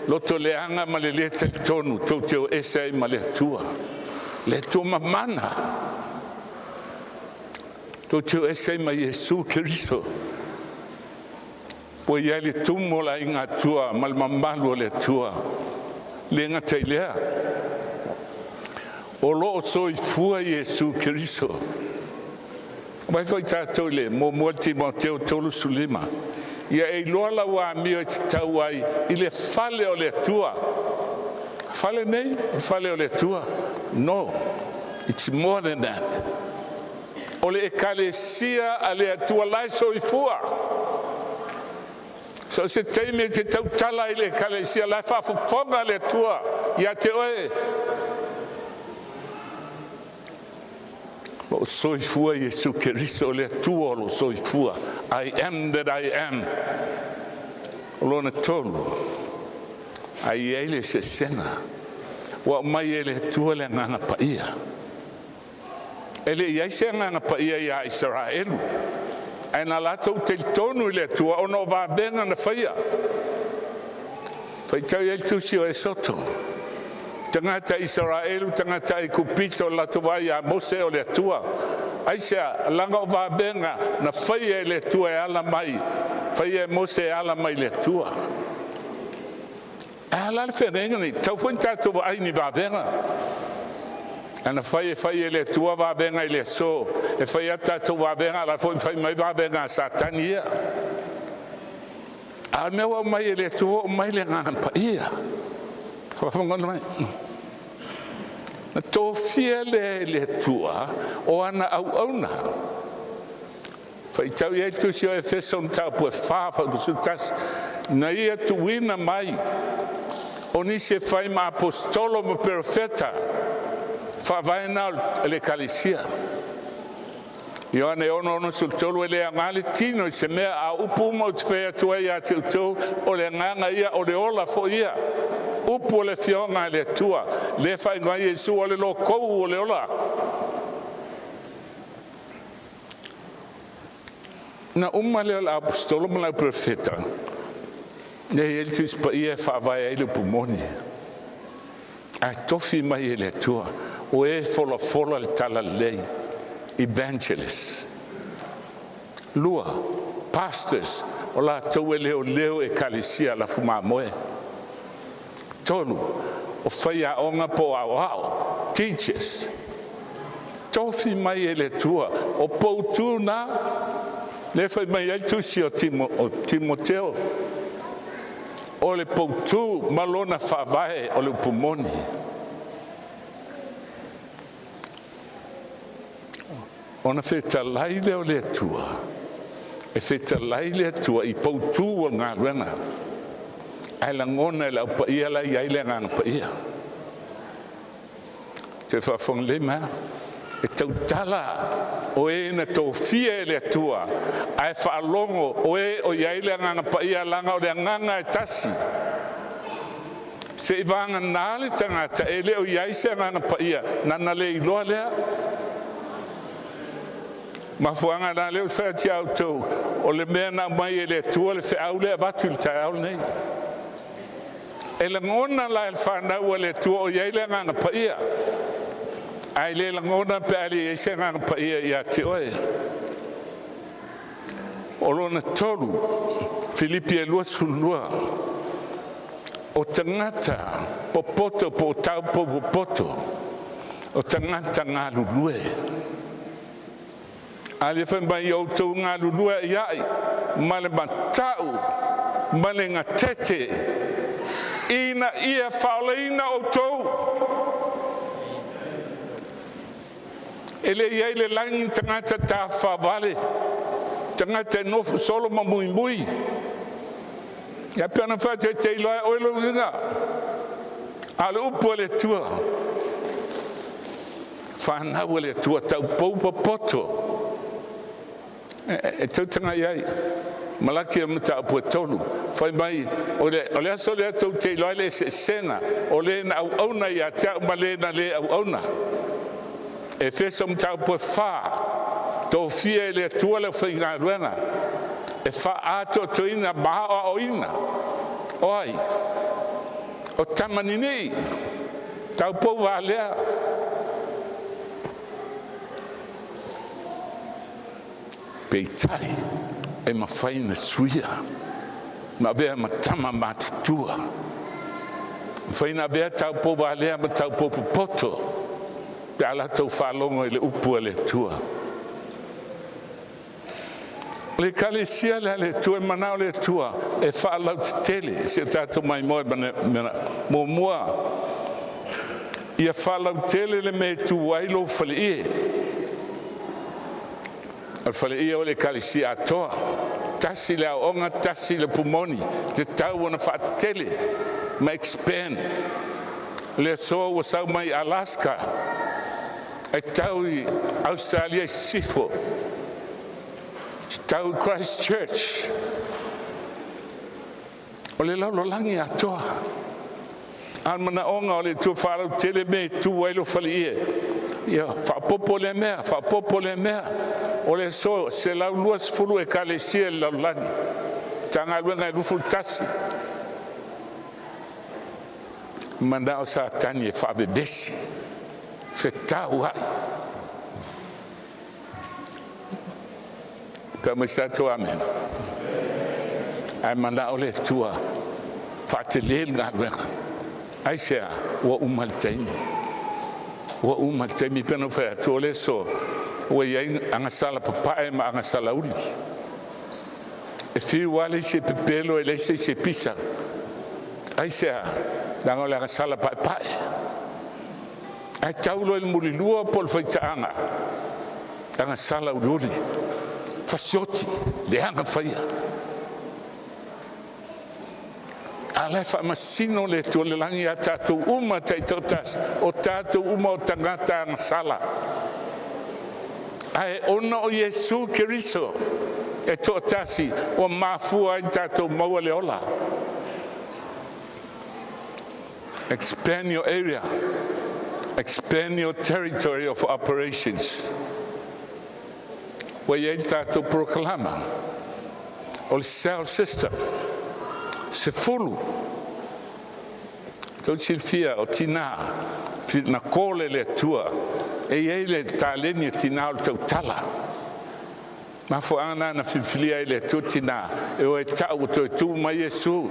loto leaga ma le le talitonu tou te o ese ai ma le Atua. Le Atua mamana, tou te o ese ai ma Iesu Keriso. Ua i ai le tumu o le aiga Atua ma le mamalu o le Atua. Le gata i lea, o lo o soifua Iesu Keriso. Vaai foi tatou i le 1 Timoteo 3:15, ia e iloa lau amio e tatau ai i le fale o le Atua. Fale nei, o le fale o le Atua. No, it's more than that. O le ekalesia a le Atua la e soifua. So se taimi e te tautala i le ekalesia la e faafofoga le Atua ia te oe. O soifua Iesu Keriso o le Atua o lo soifua. I am that I am. O lona tolu, a i ai le sesena, ua aumai e le Atua le agaga paia. E le i ai se agaga paia ia Isaraelu, ae na latou talitonu i le Atua ona o vavega na faia. Faitau ai le tusi o Esoto. Tagata Isaraelu, tagata Aikupito, o latou vaai ia Mose o le Atua. Aisea, laga o vavega na faia e le Atua e ala mai, faia e Mose e ala mai le Atua. E ala le feagaiga nei, tau foi na tatou vaai ni vavega. Ana fai e fai e le Atua vavega i le aso, e fai atu tatou vavega, la foi fai mai vavega a Satani ia. A o le mea ua aumai e le Atua, aumai le agaga paia. Faafofoga mai. Na tofia lea e le Atua o ana auauna. Faitau i ai le tusi o Efeso mataupu e 4 fuaiupu 11, na ia tuuina mai o nisi e fai ma aposetolo ma perofeta, faavae na o le ekalesia. Ioane 6:63, e le aoga le tino i se mea, a o upu uma ou te fai atu ai ia te outou, o le agaga ia, o le ola foi ia. Upu o le afioga a le Atua, le faaigoa ai Iesu o le lokou o le ola. Na uma lea o le aposetolo ma le auperofeta, lea e i ai le Tusi Paia e faavae ai le upu moni. Ae tofi mai e le Atua, o e folafola le talalelei, evangelist. Lua, pastors, o latou e leoleo ekalesia lafu mamoe. Tolu, o faiaoga po o aoao, teachers. Tofi mai e le Atua, o poutu na, le fai mai ai le tusi o Timoteo, o le poutu ma lona faavae o le upu moni. Ona fetalai lea o le Atua, e fetalai le Atua i poutu o le galuega, ae lagona e le aupaia la i ai le agaga paia. Te faafofoga lelei mai, e tautala o e na tofia e le Atua, ae faalogo o e o i ai le agaga paia, laga o le agaga e tasi. Se i vagana le tagata e le o i ai se agaga paia, nana le iloa lea. Mafuaaga la lea ou te fai atu ia outou, o le mea na aumai e le Atua le feau lea e avatu i le taeao lenei. E lagona la e le fanau a le Atua o i ai le agaga paia, ae le lagona pe a le i ai se agaga paia ia te oe. O lona tolu, Filipi e 22, o tagata popoto po o taupou popoto, o tagata galulue. A le fai mai outou galulue ai ai ma le matau ma le gatete, ina ia faaolaina outou. E le i ai le lagi tagata tafafavale, tagata e nofo solo ma muimui. Ia pe ona faataitai loa e oe lou uiga, a o le upu a le Atua, fanau a le Atua taupou popoto. E tautaga ai Malaki o mataupu e 3, fai mai o le aso lea tou te iloa ai le eseesega o le na auauna ia te au ma le na le auauna. Efeso mataupu e 4, tofia e le Atua le aufaigaluega e faaatoatoina ma aoaoina. O ai? O tamanini, taupou valea. Peitai, e mafai na suia. Ma avea ma tama matutua. Mafai ona avea taupou valea ma taupou popoto pe a latou faalogo i le upu a le Atua. O le ekalesia lea a le Atua e manao le Atua e faalautetele si o tatou maimoe muamua. Ia faalautele le mea e tu ai lou faleie. O le faleie o le ekalesia atoa. Tasi le aoaoga, tasi le pumoni, tatau ona faatetele ma expand. Le aso ua sau mai Alaska, e tau i Australia i Sisifo, tau i Christchurch, o le lalolagi atoa. A o le manaoga o le Atua faalautele mea e tu ai lou faleie. Ia faaopoopo lea mea, faaopoopo lea mea. O le aso, 120 ekalesia i le lalolagi, Matagaluega e 21. Manao Satani e faavevesi, fetauai. Pe mai sa tatou amene. Ae manao le Atua faatele le galuega. Aisea? Ua uma le taimi. Ua uma le taimi pe na fai atu o le aso ua iai agasala papae ma agasala uli. E fiu lava le isi e pepelo e leai se isi e pisa. Aisea? Leaga o le agasala paepae. Ae tau loa i le mulilua po o le faitaaga, agasala uliuli, fasioti, leaga faia. A la e faamasino le Atua o le lagi ia tatou uma taitoatasi, o tatou uma o tagata agasala. Ae ona o Iesu Keriso e toatasi ua mafua ai tatou maua le ola. Expand your area. Expand your territory of operations. Ua iai le tatou polokalama o le cell system. 10. Tou silafia o tinā na kole le Atua e iai le taleni a tinā o le tautala. Mafuaaga na filifilia ai le Atua tinā e o e tau ua toe tu mai Iesu.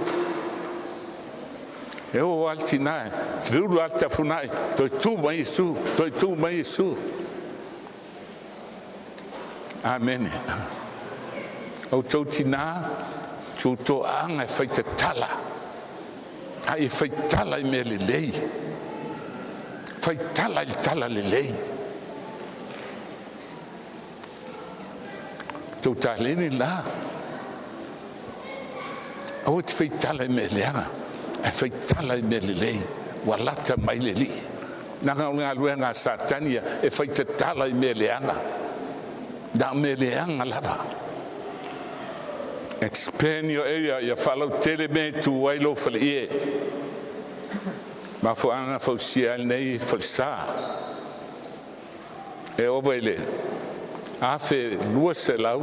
E o lava le tinā e feulu lava le tafunai, toe tu mai Iesu, toe tu mai Iesu. Amene. Outou tinā, tutoaga e faitatala, a e faitala i mea lelei, faitala i le tala lelei. Tou taleni la, aua te faitala i mea leaga, ae faitala i mea lelei, ua lata mai le Alii. Leaga o le galuega a Satani ia e faitatala i mea leaga, na o mea leaga lava. Expand your area, ia faalautele mea e tu ai lou faleie. Mafuaaga fausia ai lenei falesa. E ova i le 1200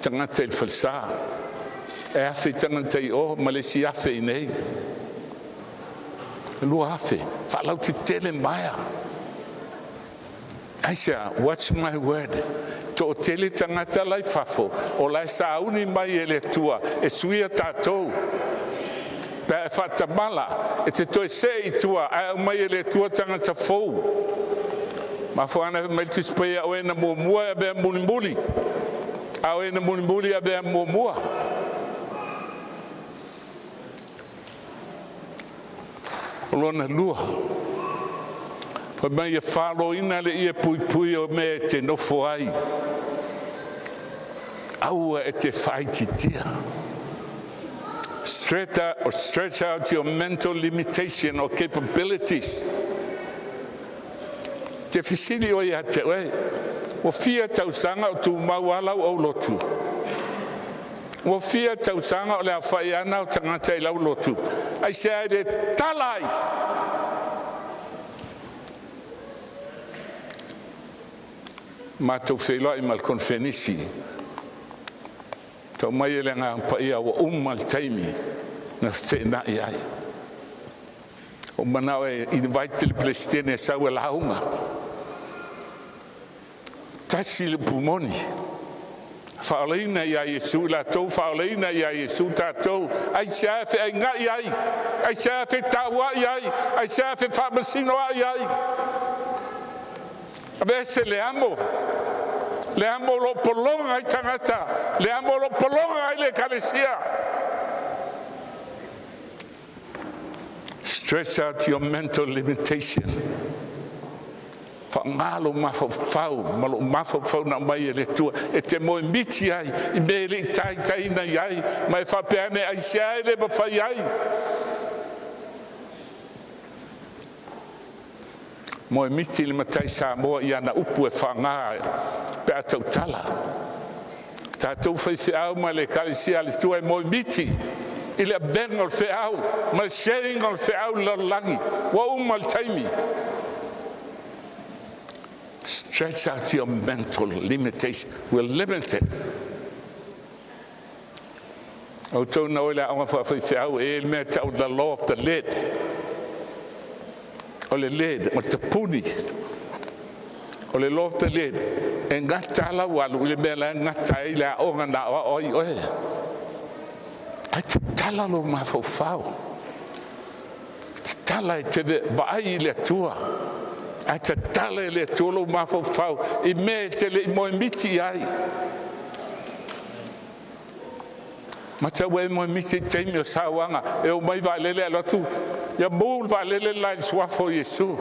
tagata i le falesa. E 1000 tagata i o ma le isi 1000 i nei. 2000, faalautetele maea. Aisea? Watch my word. Toatele tagata la i fafo o la e sauni mai e le Atua e suia tatou. Pe a e faatamala, e te toe see i tua ae aumai e le Atua tagata fou. Mafuaaga na fai mai le Tusi Paia, o e na muamua e avea mulimuli, a o e na mulimuli e avea muamua. O lona lua, fai mai ia faloina le ie puipui o mea e te nofo ai, aua e te faaitiitia. Stretch out, or stretch out your mental limitation or capabilities. Te fesili oe ia te oe, ua fia tausaga o tumau a lau aulotu? Ua fia tausaga o le aofai ana o tagata i lau lotu? Aisea e le tala ai? Matou feiloai ma le konofenisi. Tau mai e le Agaga Paia ua uma le taimi na feteenai ai. Ua manao e invite le Peresetene e sau e lauga. Tasi le upu moni. Faaolaina ia Iesu i latou, faaolaina ia Iesu tatou. Aisea e feaiga'i ai? Aisea e fetaua'i ai? Aisea e fefaamasinoa'i ai? Aveese le amo, le amo o lo o pologa ai tagata, le amo o lo o pologa ai le ekalesia. Stretch out your mental limitation. Faaaoga lou mafaufau ma lou mafaufau na aumai e le Atua e te moemiti ai i mea e le i taitaina i ai ma e faapea ane aisea e le mafai ai. Moemiti le matai Samoa i ana upu e faaaoga pe a tautala. Tatou faifeau ma le ekalesia a le Atua e moemiti i le avega o le feau ma le sharing o le feau i le lalolagi. Ua uma le taimi. Stretch out your mental limitation. We're limited. Outou na o i le aoga faafaifeau e le mea tau the law of the lid. O le lid, o le tapuni. O le law of the lid, e gata lau alu i le mea la e gata ai le aoga na aoao ai oe. Ae tatala lou mafaufau. Tatala e te vaai i le Atua. Ae tatala e le Atua lou mafaufau i mea e te le i moemiti i ai. Matau e moemiti i taimi o sauaga e o mai vaalele alu atu ia mu le vaalele le la i le suafa o Iesu.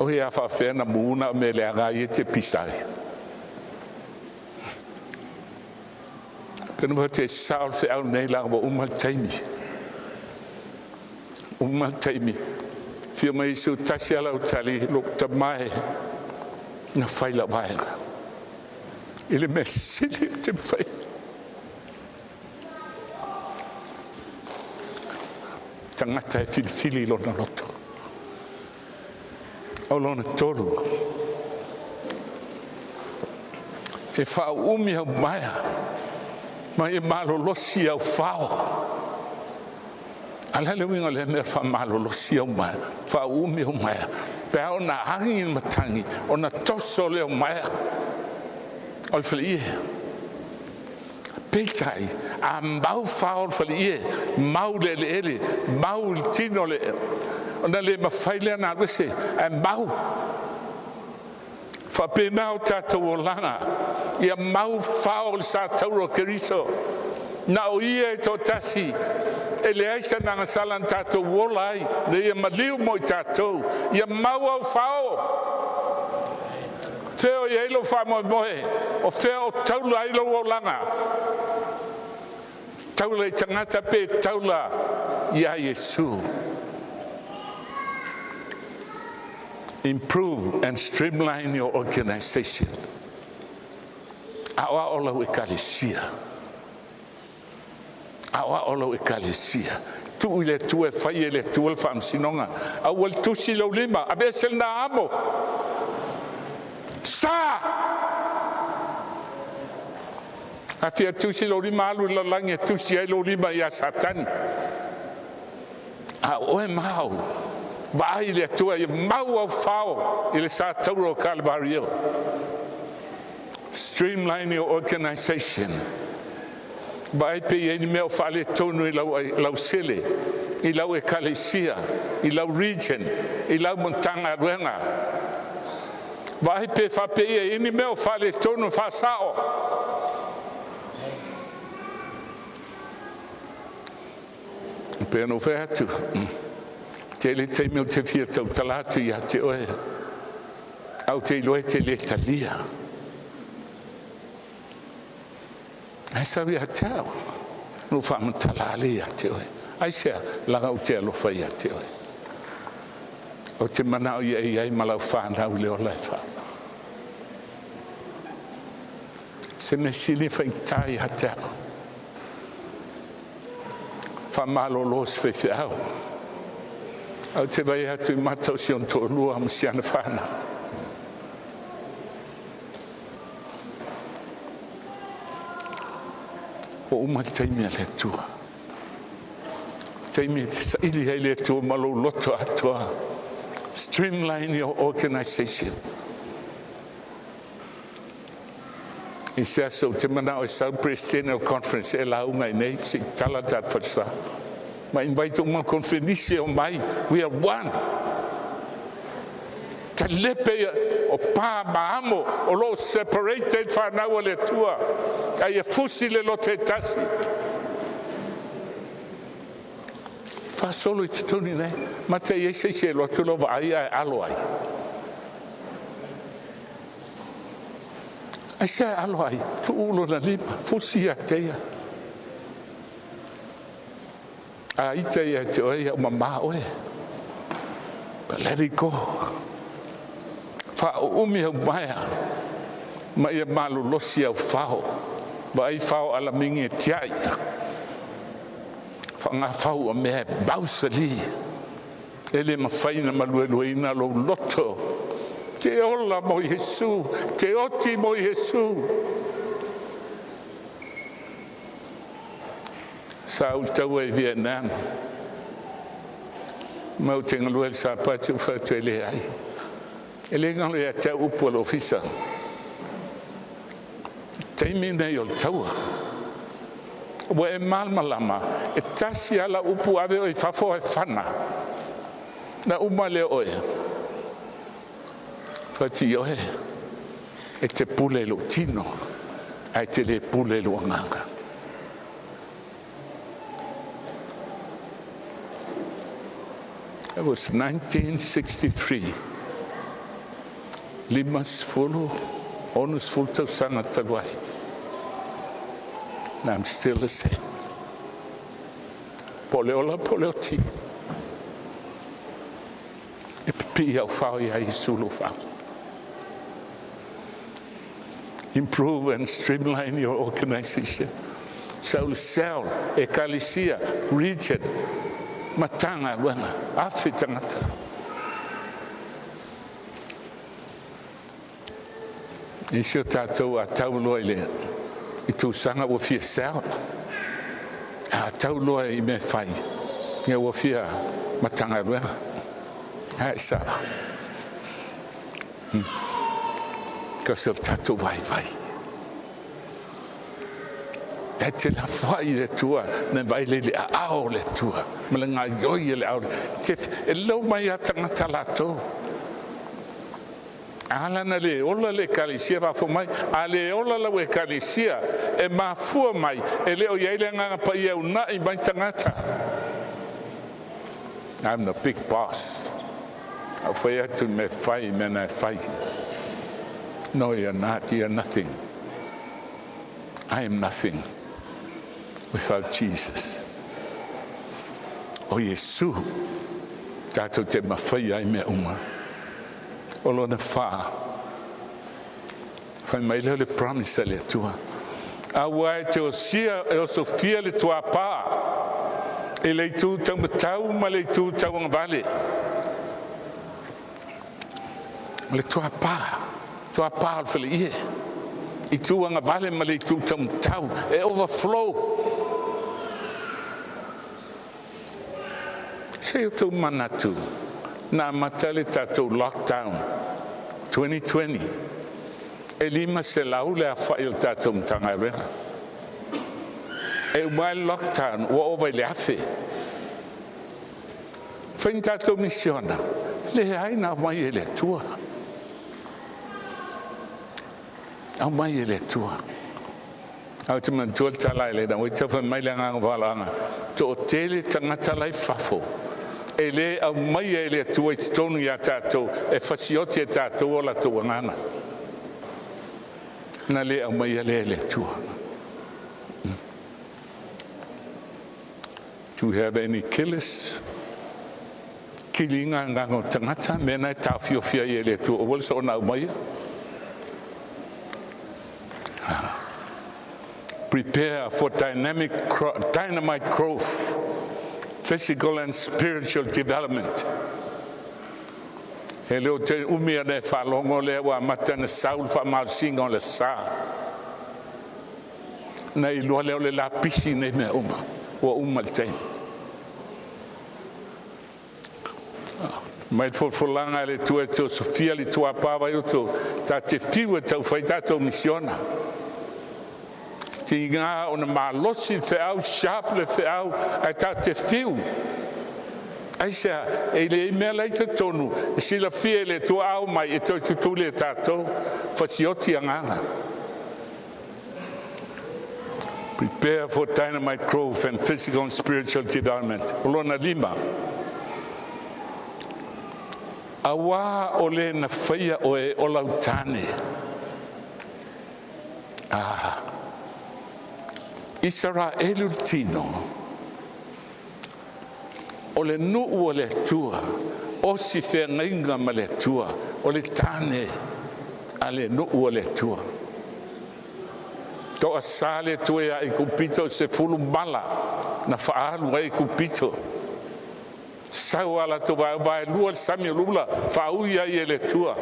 O ia faafefea na mu na o mea leaga ai e te pisa ai. Pena fa te sao le feau nei laga ua uma le taimi. Uma le taimi. Fia mai Iesu tasi ala o tali lou tama e na fai lau vaega. I le mea sili o te mawhai. Tagata e filifili i lona loto. O lona tolu. E faaumi au maea ma e malolosi au fao. A le a le uiga o lea mea faamalolosi au maea, faaumi au maea? Pe a ona agi le matagi, ona toso lea o maea o le faleie. Peitai, a mau fao o le faleie, mau le eleele, mau i le tino le, ona le mafai lea ona alu ese, ae mau. Faapena o tatou olaga, ia mau fao o le sa taura o Keriso. Na o ia e toatasi, e leai se agasala na tatou ola ai, na ia maliu mo i tatou, ia mau au fao. Fea o i ai lou faamoemoe, o fea o taula ai lou olaga? Taula i tagata pe taula iā Iesu? Improve and streamline your organization. Aoao lau ekalesia. Aoao lau ekalesia. Tuu i le Atua e fai e le Atua le faamasinoga. Aua le tusi lou lima, aveese lena amo. Sa! A fia tusi lou lima alu i le lalolagi e tusi ai lou lima iā Satani. A o oe ma au, vaai i le Atua ia mau au fao i le sa taura o Kalevario. Streamline your organization. Vaai pe i ai ni mea o faaletonu i lau, lau sele, i lau ekalesia, i lau region, i lau Matagaluega. Vaai pe faapea i ai ni mea o faaletonu faasao. Pei ona ou fai atu, tele taimi ou te fia tautala atu ia te oe, ae ou te iloa e te le talia. Ae sau ia te au, na ou faamatala ale ia te oe. Aisea? Leaga ou te alofa ia te oe. Ou te manao ia e i ai ma lau fanau i le ola e faavavau. Se mea sili e faigata ia te au. Faamalolo se faifeau. Ae ou te vaai atu i mata o si ona toalua ma si ana fanau. Ua uma le taimi a le Atua. Taimi e te saili ai le Atua ma lou loto atoa. Streamline your organization. I se aso ou te manao e sau le Peresetene o le Conference e lauga iinei se i tala le tatou falesa. Ma invite uma conferenisi e omai. We are one. Talepe ia o pa ma amo o lo o separate ai le fanau a le Atua, a ia fusi le loto e tasi. Faasolo i totonu i nei, mata i ai se isi e alu atu lau vaai ae alo ai. Aisea e alo ai? Tuu lona lima, fusi ia te ia. A ita ia te oe, ia ua mamā oe. But let it go. Faauumi au maea ma ia malolosi au fao. Vaai fao alamigi e tiai. Faagafau o mea e mausali. E le mafai ona maluelueina lou loto. Te ola mo Iesu, te oti mo Iesu. Sa ou taua i Vietnam. Ma ou te galue i le Sapati ou fai atu e leai. E le galo ia te au upu a le ofisa. Taimi nei o le taua. Ua e malamalama, e tasi lava lau upu ave oe i fafo ae fana. Na uma lea oe. Fati oe, e te pule i lou tino, ae te le pule i lou agaga. That was 1963. 50, 60 tausaga talu ai. And I'm still the same. Po o le ola po o le oti. E pipii au fao ia Iesu lou fao. Improve and streamline your organization. Sau le cell, ekalesia, region, Matagaluega, afe tagata. I si o tatou a tau loa i le i tausaga ua fia cell, a tau loa i mea fai, ia ua fia Matagaluega. Ae sa. Kasi o le tatou vaivai. E te lafoai i le Atua, na vaai lea i le aao o le Atua, ma le gaoioi e le aao. Te, e lau mai a tagata latou. A la na le ola le ekalesia fafo mai, a le ola lau ekalesia, e mafua mai, e le o i ai le agaga paia e una'i mai tagata. I'm the big boss. Au fai atu mea fai, mea na e fai. No, you're not. You're nothing. I am nothing without Jesus. O Iesu, tatou te mawhai ai mea uma. O lona whā, whai mai leo le promise a le Atua. Aua e te osia e osofia le tuapā i le itu taumatau ma le itu tauagavale. O le tuapā, tuapā o le faleie, itu agavale ma le itu taumatau, e overflow. Se i o tou manatu, na amata le tatou lockdown 2020, e 500 le aofai o le tatou Matagaluega. E uma ai le lockdown, ua ova i le 1,000. Fai ni tatou misiona, leai na aumai e le Atua. Aumai e le Atua. Ae ou te manatua le tala a Elena Waita fai mai le agaga valaauga, toatele tagata la i fafo e le aumaia e le Atua i totonu ia tatou e fasioti e tatou o latou agaga. Na le aumaia lea e le Atua. Do you have any killers? Kili ngā agaga o tagata, mea na e taofiofi ai e le Atua, aua le soona aumaia. Prepare for dynamic, dynamite growth, physical and spiritual development. E le o te umi ana e faalogo lea ua amata ona sau le faamalosiga o le sa. Na iloa lea o le lapisi nei mea uma, ua uma le taimi. Mai le folafolaga a le Atua e te osofia le ituapā Vaioto, ta te fiu e taufai tatou misiona. Tiga ona malosi le feau, sharp le feau, ae tatou te fiu. Aisea? E leai mea la i totonu e silafia e le Atua a oo mai e toe tutuli e tatou, fasioti agaga. Prepare for dynamite growth and physical and spiritual development. O lona lima, auā o le na faia oe o lau tane. Ah, Isaraelu le tino, o le nuu o le Atua, osi feagaiga ma le Atua, o le tane a le nuu o le Atua. Toasā le Atua iā Aikupito, 10 mala na faaalu ai Aikupito. Sau a latou vaelua le sami o lula, faaui ai e le Atua.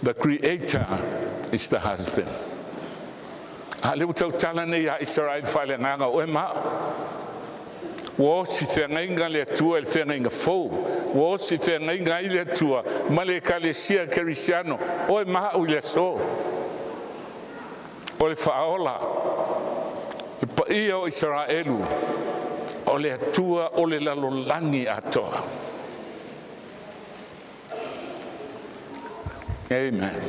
The creator is the husband. A lea ua tautala nei ia Israel faaleagaga o oe ma au. Ua osi feagaiga le Atua i le feagaiga fou. Ua osi feagaiga ai le Atua ma le Ekalesia Kerisiano, oe ma au i le aso. O le faaola, le paia o Isaraelu, o le Atua o le lalolagi atoa. Amen.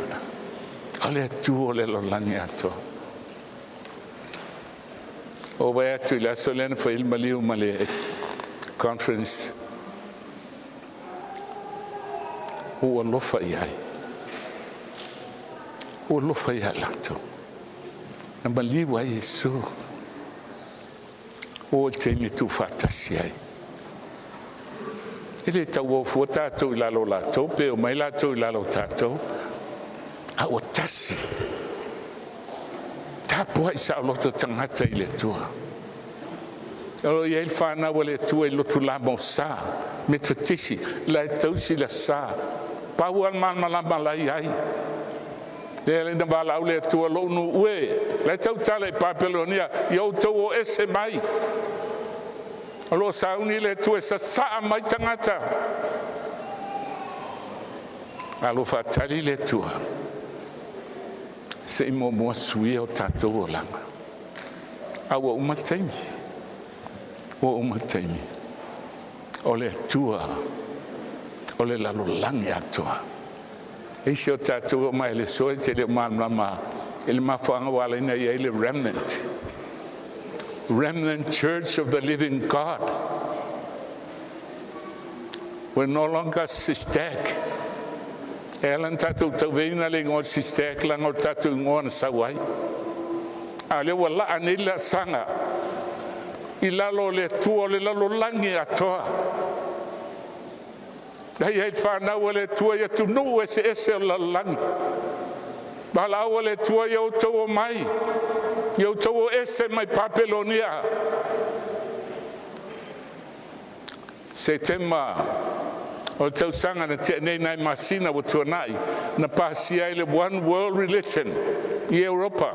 O le Atua o le lalolagi atoa. O vai atu i le aso lea na fai le maliu ma le conference. Ua alofa i ai. Ua alofa ia latou. Na maliu ai Iesu. Ua oo i le taimi e tuufaatasi ai. E le tauo fua tatou i lalo o latou, pe omai latou i lalo o tatou. A ua tasi. Tapuai saoloto tagata i le Atua. O lo o i ai le fanau a le Atua i lotu Lamosa, Metotisi, la e tausi le Aso Sa. Pau lava le malamalama la e i ai. Lea le na valaau le Atua lou nuu e, la e tautala i Papelonia, ia outou o ese mai. O lo o sauni le Atua e sasaa mai tagata. Alofa tali le Atua. Se i muamua suia o tatou olaga. A ua uma le taimi. Ua uma le taimi. O le Atua o le lalolagi atoa. E isi o tatou o mai le soa e te le o malamalama i le mafuaaga ua ala ai ona i ai le remnant. Remnant Church of the Living God. We're no longer SISTAC. E ala ona tatou tauveina le igoa o le SISTAC leaga o le tatou igoa na sau ai. A o lea ua laa nei le laasaga i lalo o le Atua o le lalolagi atoa. La i ai le fanau a le Atua i atunuu eseese o le lalolagi. Valaau a le Atua ia outou o mai, ia outou o ese mai Papelonia. Setema o le tausaga na tea nei nai masina ua tuanai na pasia ai le One World Religion i Europa.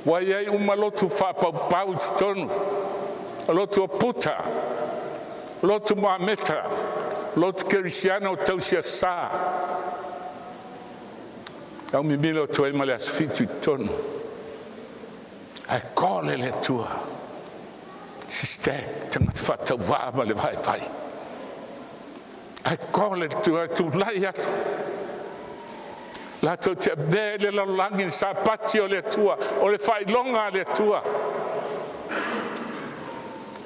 Ua i ai uma lotu faapaupau i totonu, o lotu o Puta, lotu Moameta, lotu Kerisiano o tausi Aso Sa. Au mimilo atu ai ma le aso 7 i totonu. Ae kole le Atua. Sister, tagata faatauvaa ma le vaivai. Ae kole le Atua e tulai atu. Latou te avea i le lalolagi le sapati o le Atua, o le faailoga a le Atua.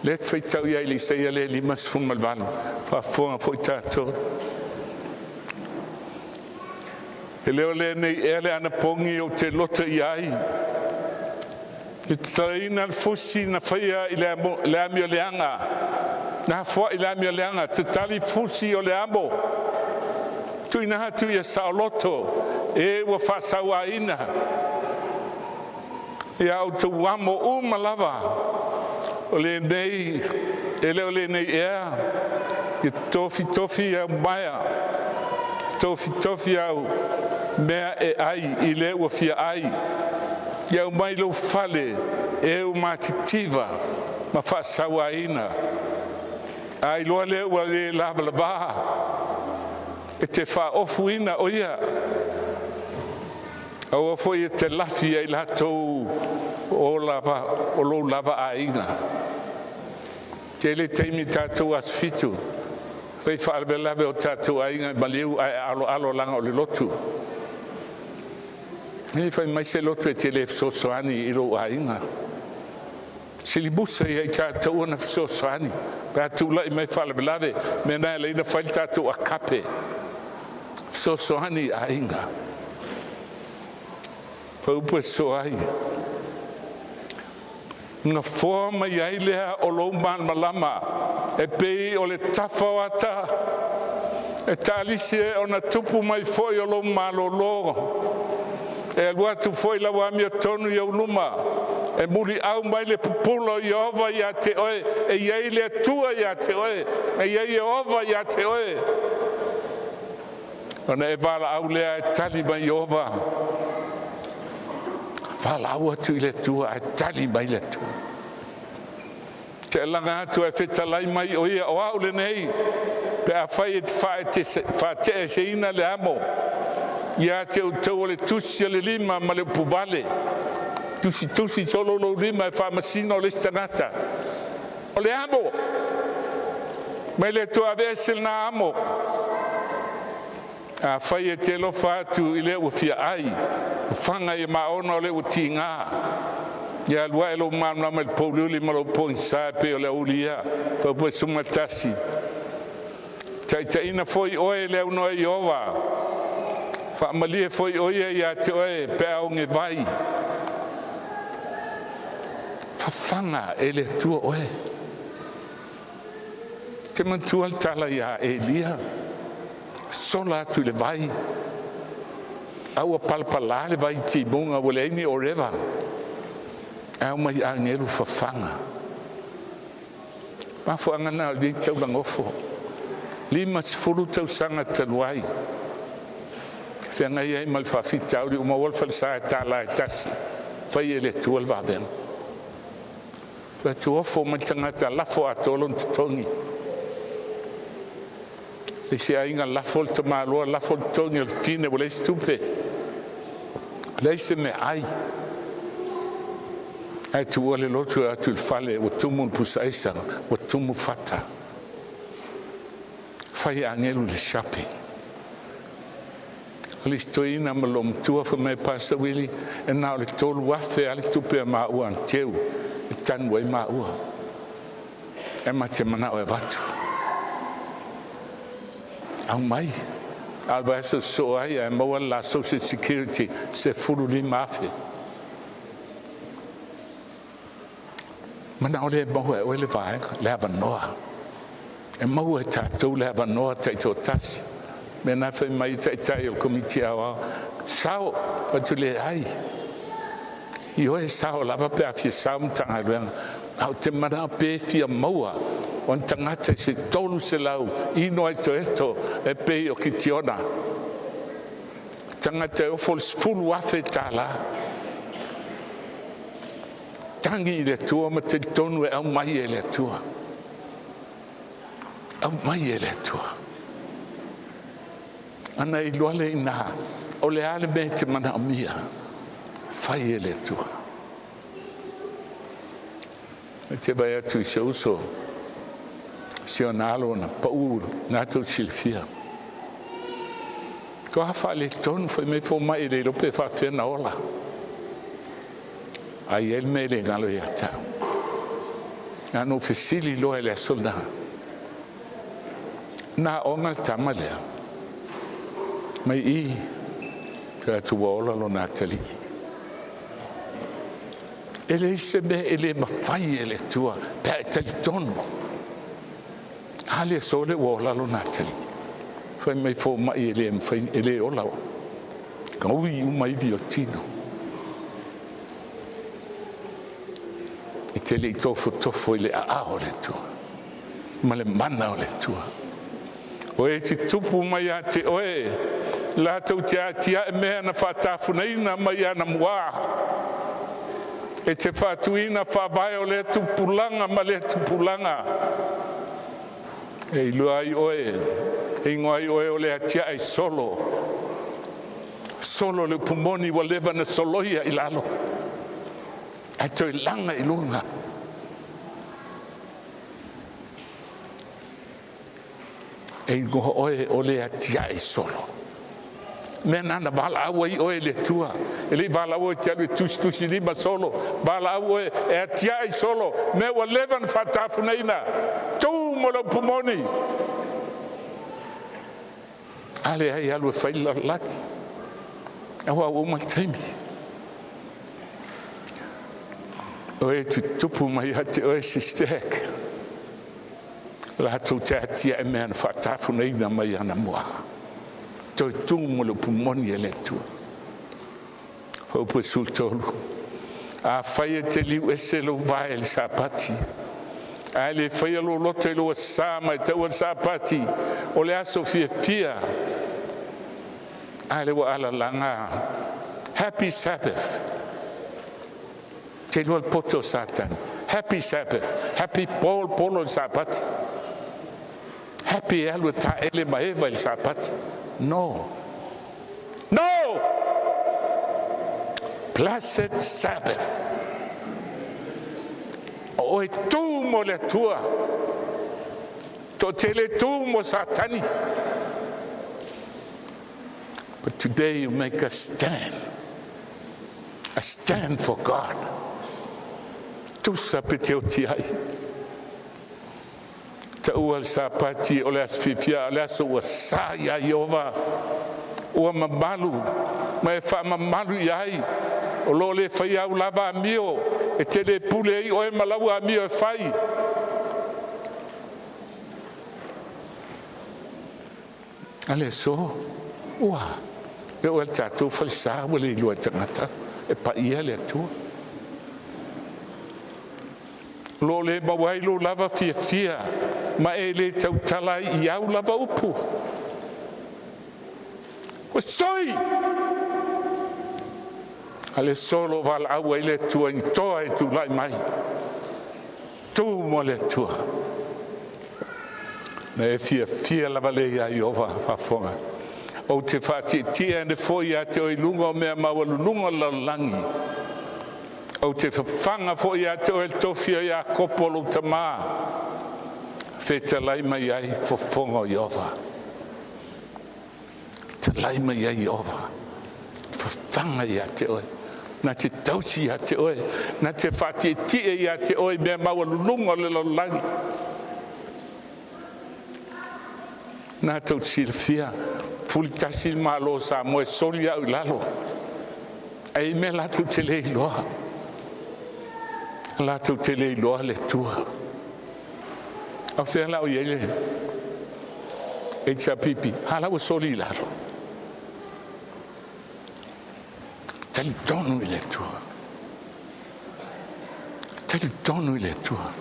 Lea e faitau i ai le Isaia le 58, faafofoga foi tatou. E le o lenei ea le anapogi ou te loto i ai, i tatalaina le fusi na faia i le amioleaga, na afoai i le amioleaga, tatali fusi o le amo, tuuina atu ia saoloto e ua faasauaina. Ia outou amo uma lava, o lenei, e le o lenei ea, ia tofitofi au maea, tofitofi au mea e ai i le ua fia ai, ia aumai lou fale e ua matitiva ma faasauaina, a iloa lea ua le lavalava e te faaofuina o ia. Aua foi e te lafi ai latou o lava o lou lava aiga. Tele taimi tatou aso Fitu fai faalavelave o tatou aiga i maliu ae aloalo laga o le lotu. E fai mai se lotu e te le fesoasoani i lou aiga. Silimusa ia i tatou ona fesoasoani pe a tulai mai faalavelave mea na e ala ai ona fai le tatou akape, fesoasoani i aiga. Faupu e sosoo ai, gafoa mai ai lea o lou malamalama e pei o le tafa o ata, e taalisi e ona tupu mai foi o lou malolo, e alu atu foi lau amiotonu i ou luma, e muliau mai le pupula o Ieova ia te oe, e i ai le Atua ia te oe, e i ai Ieova ia te oe. Ona e valaau lea e tali mai Ieova, valaau atu i le Atua ae tali mai le Atua. Te alaga atu e fetalai mai o ia o au lenei, pe afai e te faate'eseina le amo ia te outou o le tusi a le lima ma le upuvale, tusitusi solo lou lima e faamasino le isi tagata. O le amo mai le Atua aveese lena amo. Afai e te alofa atu i le ua fia ai, fafaga ia maona o le ua tiga, ia alu ae lou malamalama i le pouliuli ma lou pogisa e pei o le aoauli ia. Faupu 11. Taitaiina foi oe e le aunoa e Ieova, faamalie foi o ia ia te oe pe a ogevai. Fafaga e le Atua oe. Te manatua le tala ia Elia, sola atu i le vai, a ua palapala le vai i timuga ua leai ni oreva, ae omai agelu fafaga. Mafuaaga na o lenei taulagofo. 50 tausaga talu ai, feagai ai ma le faafitauli ua maua le falesa e $1 e tasi, fai e le Atua le vavega. Fai atu ofo mai le tagata lafo atoa lona totogi. Le isi aiga lafo le tamaloa, lafo le totogi o le fafine ua leai se tupe, leai se meaai. Ae tuua le lotu e atu i le fale, ua tumu le pusaisa, ua tumu fata. Fai e agelu le shopping. O le isi toeaina ma loomatua fai mai, Pastor Willie, e na o le 3,000 lava le tupe a maua na teu e tanu ai maua. E ma te manao e avatu. Aumai. A o le vaiaso sosoo ai ae maua le la Social Security 15,000. Manao lea e maua e oe le vaega, le avanoa. E maua e tatou le avanoa taitoatasi. Mea na fai mai taitai o le komiti aoao, sao, atu leai. I oe sao lava pe a fia sao Matagaluega. A o te manao pe fia maua o ni tagata i se 300 ino ai toeto e pei o Kitiona. Tagata e ofo le $10,000. Tagi i le Atua ma talitonu e aumai e le Atua. Aumai e le Atua. Ana i loa le ina, o le a le mea e te manaomia, fai e le Atua. E te vai atu i se uso, si ona alo na pau na tou silafia. Toa faaletonu fai mai fomai e le iloa pe faafefea na ola. Ai ai le mea e le galo ia te au. Na ou fesili loa i le aso lena. Na aoga le tama lea. Mai i, fai atu ua ola lona atalii. E leai se mea e le mafai e le Atua pe a e talitonu. A le aso lea ua ola lona atalii. Fai mai fomai e le mafai, e le ola. Gaui uma ivi o le tino. E te le i tofotofo i le aao o le Atua ma le mana o le Atua. O e te tupu mai ia te oe, latou te atiae mea na faatafunaina mai anamua. E te faatuina faavae o lea tupulaga ma lea tupulaga. E iloa ai oe, e igoa ai oe o le atiae solo. Solo le upu moni ua leva na soloia i lalo, ae toe laga i luga. E igoa oe o le atiae solo. Mea na na valaau ai oe e le Atua. E le i valaau oe e te alu e tusitusilima solo, valaau oe e atiae solo, mea ua leva na faatafunaina, tu mo le upu moni. A leai, alu e fai le lalolagi. Aua ua uma le taimi. O e tutupu mai ia te oe Sister, latou te atiae mea na faatafunaina mai anamua. Toe tu mo le upu moni a le Atua. Upu e 13. Afai e te liu ese lou vae i le Sapati, ae le faia lou loto i lou Aso Sa ma e taua le Sapati o le aso fiafia, a le ua alalaga. Happy Sabbath. Te iloa le poto o Satani. Happy Sabbath. Happy Paul polo le Sapati. Happy e alu e taele ma Eva i le Sapati. No. No! Blessed Sabbath. O oe tu mo le Atua. To tele tu mo Satani. But today you make a stand. A stand for God. Tusa pe te oti ai. Taua le Sapati o le aso fiafia, le aso ua sa ia Ieova, ua mamalu, ma e faamamalu i ai, o lo o le faia au lava amio, e te le pule ai oe ma lau amio e fai. A le aso, ua, e oo i le tatou falesa ua le iloa e tagata e paia le Atua. O lo o le maua ai lou lava fiafia ma e le tautala ai i au lava upu. Ua soi! A le aso o valaau ai le Atua i toa e tulai mai. Tu mo le Atua. Na e fiafia lava le ia Ieova faafofoga. Ou te faatietie ane foi ia te oe i luga o mea maualuluga o le lalolagi. Ou te fafaga foi ia te oe le tofi o Iakopo lou tamā. Fetalai mai ai fofoga o Ieova. Fetalai mai ai Ieova. Fafaga ia te oe. Na te tausi ia te oe. Na te faatietie ia te oe i mea maualuluga o le lalolagi. Na tou silafia, fulitasi le Malo o Samoa e soli au i lalo. Ae i mea latou te le iloa. Latou te le iloa le Atua. A o fea la o i ai le HRPP? A la ua soli i lalo. Talitonu i le Atua. Talitonu i le Atua.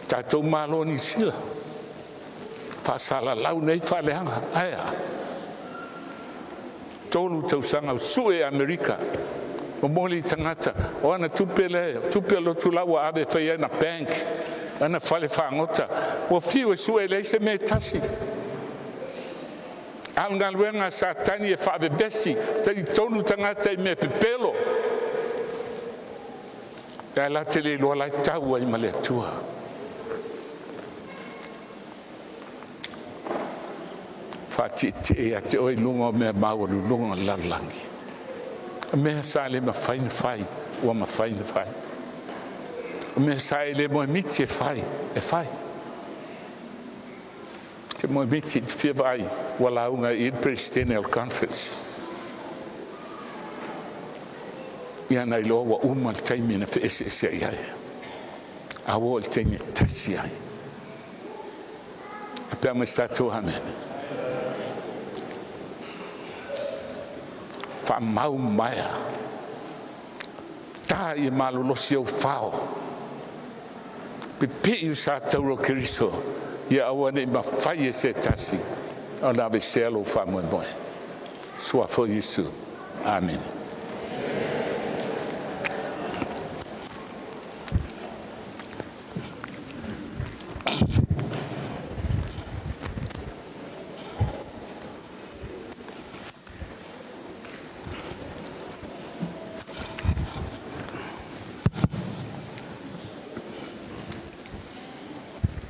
Tatou Malo Niu Sila. Faasalalau nei faaleaga. Ae a? 3 tausaga o sue Amerika. Momoli i tagata. O ana tupe le, tupe o lotu lau ua ave fai ai na bank, ana fale fagota. Ua fiu e sue leai se mea e tasi. A o le galuega a Satani e faavevesi, talitonu tagata i mea pepelo. Ae la te le iloa la e tau ai ma le Atua. Faatietie ia te oe i luga o mea maualuluga o le lalolagi. O mea sa le mafai na fai, ua mafai na fai. O mea sa e le moemiti e fai, e fai. Te moemiti te fia vaai ua lauga i le Peresetene o le conference. Ia na iloa ua uma le taimi na feeseeseai ai. A ua oo i le taimi e tasi ai. A pea mai se tatou amene. Faamau maea. Ta ia malolosi ou fao. Pipii le sa taura o Keriso, ia aua ne i mafai e se tasi ona aveesea lou faamoemoe. Suafa o Iesu. Amene.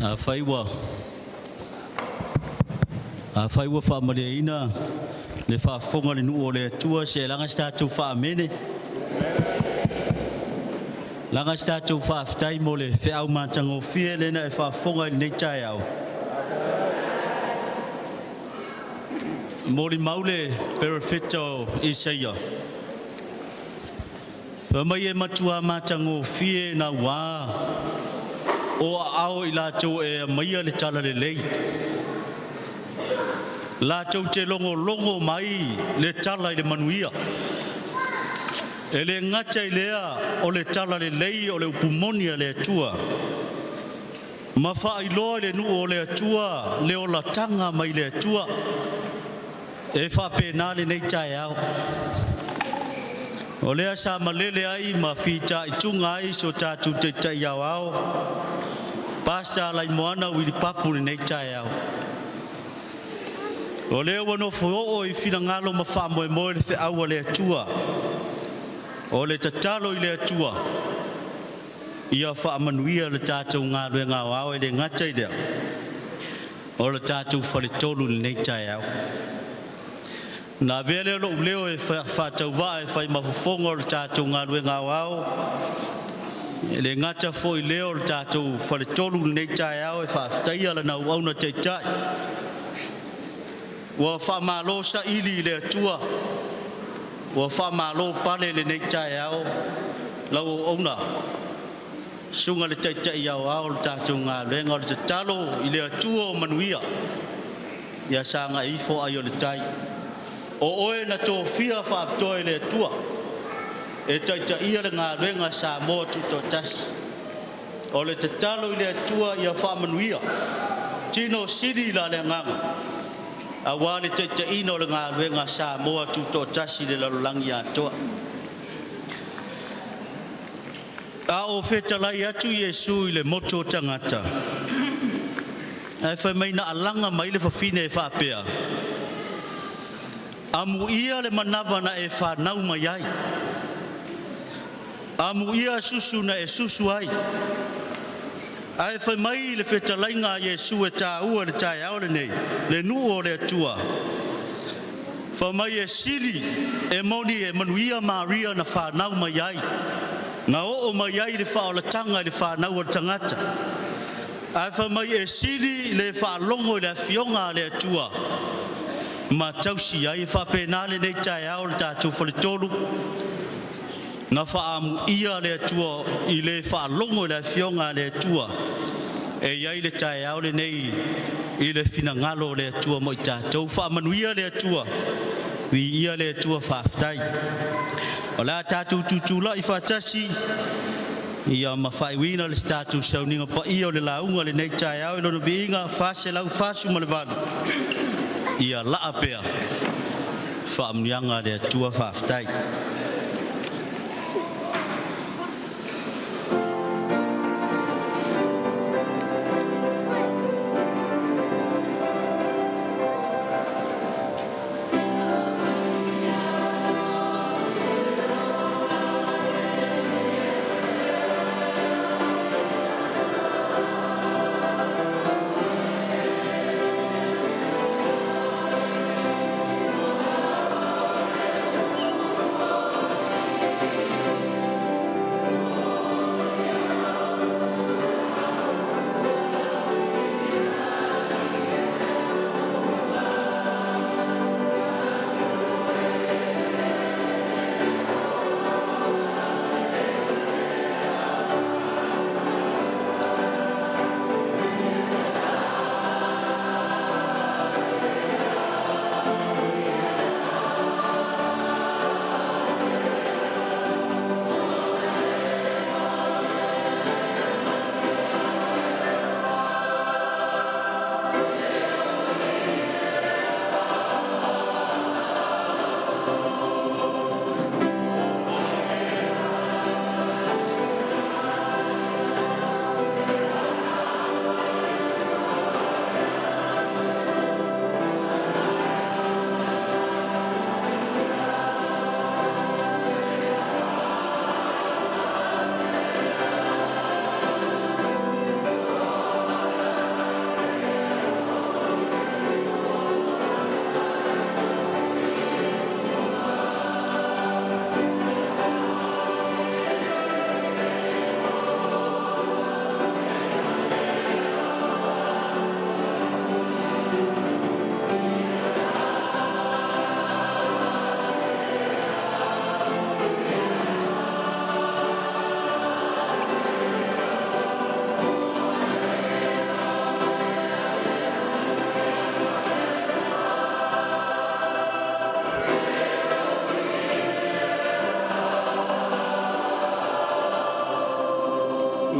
Afai ua Afai ua faamalieina le faafofoga a le nuu o le Atua, se laga se tatou faamene. Laga se tatou faafetai mo le feau matagofie lea na e faafofoga i lenei taeao. Molimau le perofeta o Isaia, fai mai e matua matagofie naua o aao i latou e aumaia le talalelei. Latou te logologo mai le tala i le manuia. E le gata i lea o le talalelei o le upumoni a le Atua, ma faailoa i le nuu o le Atua le olataga mai le Atua. E faapena lenei taeao. O lea sa malele ai ma fitaituga ai so tatou Taitai Aoao, Pastor Alaimoana Uili Papu i lenei taeao. O lea ua nofo oo i finagalo ma faamoemoe le feau a le Atua. O le tatalo i le Atua, ia faamanuia le tatou galuega aoao e le gata i lea, o le tatou faletolu i lenei taeao. Na avea lea o lou leo e faatauvaa e fai ma fofoga o le tatou galuega aoao, e le gata foi i lea o le tatou faletolu i lenei taeao e faafetaia lana auauna taitai ua faamalo saili i le Atua, ua faamalo pale i lenei taeao lau auauna, susuga i le Taitai Aoao o le tatou galuega. O le tatalo i le Atua o manuia, ia sagai ifo ai o le tai. O oe na tofia faapitoa e le Atua e taitaia le galuega a Samoa Tutoatasi. O le tatalo i le Atua ia faamanuia, tino sili la le agaga aua le taitaiina o le galuega a Samoa Tutoatasi i le lalolagi atoa. A o fetalai atu Iesu i le motu o tagata, ae fai mai na alaga mai le fafine e faapea, “Amuia le manava na e fanau mai ai, amuia susu na e susu ai.” Ae fai mai le fetalaiga a Iesu e taua i le taeao lenei, le nuu o le Atua, fai mai e sili e moni e manuia Maria na fanau mai ai, na oo mai ai le faaolataga i le fanau a le tagata. Ae fai mai e sili le faalogo i le afioga a le Atua ma tausi ai. E faapena lenei taeao le tatou faletolu, na faaamuia le Atua i le faalogo i le afioga a le Atua e i ai le taeao lenei i le finagalo o le Atua mo i tatou. Faamanuia le Atua, viia le Atua, faafetai. O le a tatou tutulai faatasi ia ma faaiuina le tatou sauniga paia o le lauga i lenei taeao i lona viiga 448, ia laa pea faamanuiaga a le Atua. Faafetai.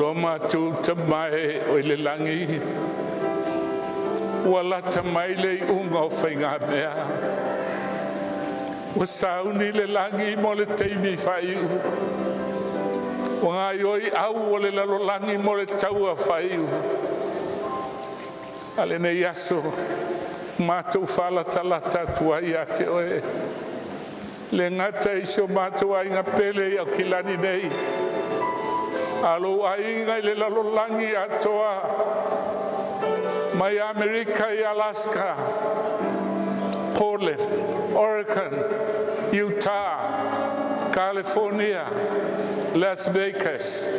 Lo matou Tama e o i le lagi, ua lata mai le iuga o faigamea. Ua sauni le lagi mo le taimi faaiu. Ua gaoioi au o le lalolagi mo le taua faaiu. A lenei aso matou faalatalata atu ai ia te oe, le gata i si o matou aiga pele i Aukilani nei, a o lou aiga i le lalolagi atoa, mai Amerika i Alaska, Portland, Oregon, Utah, California, Las Vegas,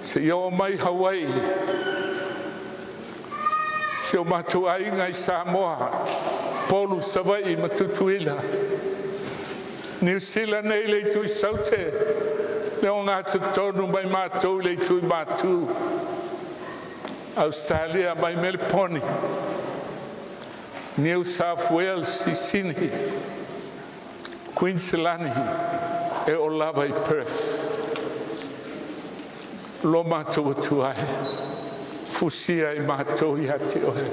seia oo mai Hawaii, si o matou aiga i Samoa, Upolu, Savaii ma Tutuila, Niu Sila nei le itu i Saute, le ogatotonu mai matou i le itu i Matu, Ausetalia mai Meleponi, Niu South Wales i Sini, Kuiniselani e oo lava i Perth. Lo matou Atua e, fusia i matou ia te oe,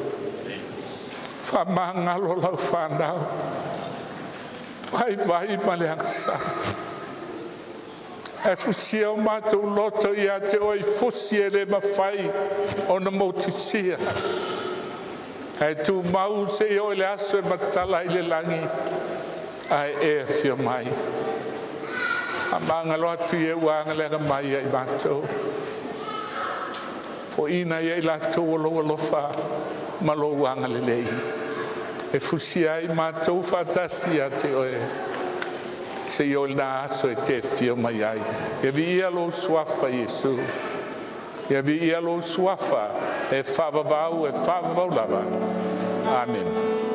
faamagalo lau fanau, vaivai ma le agasala, ae fusia o matou loto ia te oe i fusi e le mafai ona motusia, ae tumau seia oo i le aso e matala ai le lagi ae e afio mai. Faamagalo atu i e ua agaleaga mai ia i matou, foaiina ia i latou o lou alofa ma lou agalelei, e fusia ai matou faatasi ia te oe, seia oo i lena aso e te afio mai ai. Ia viia lou suafa Iesu, ia viia lou suafa e faavavau e faavavau lava. Amene.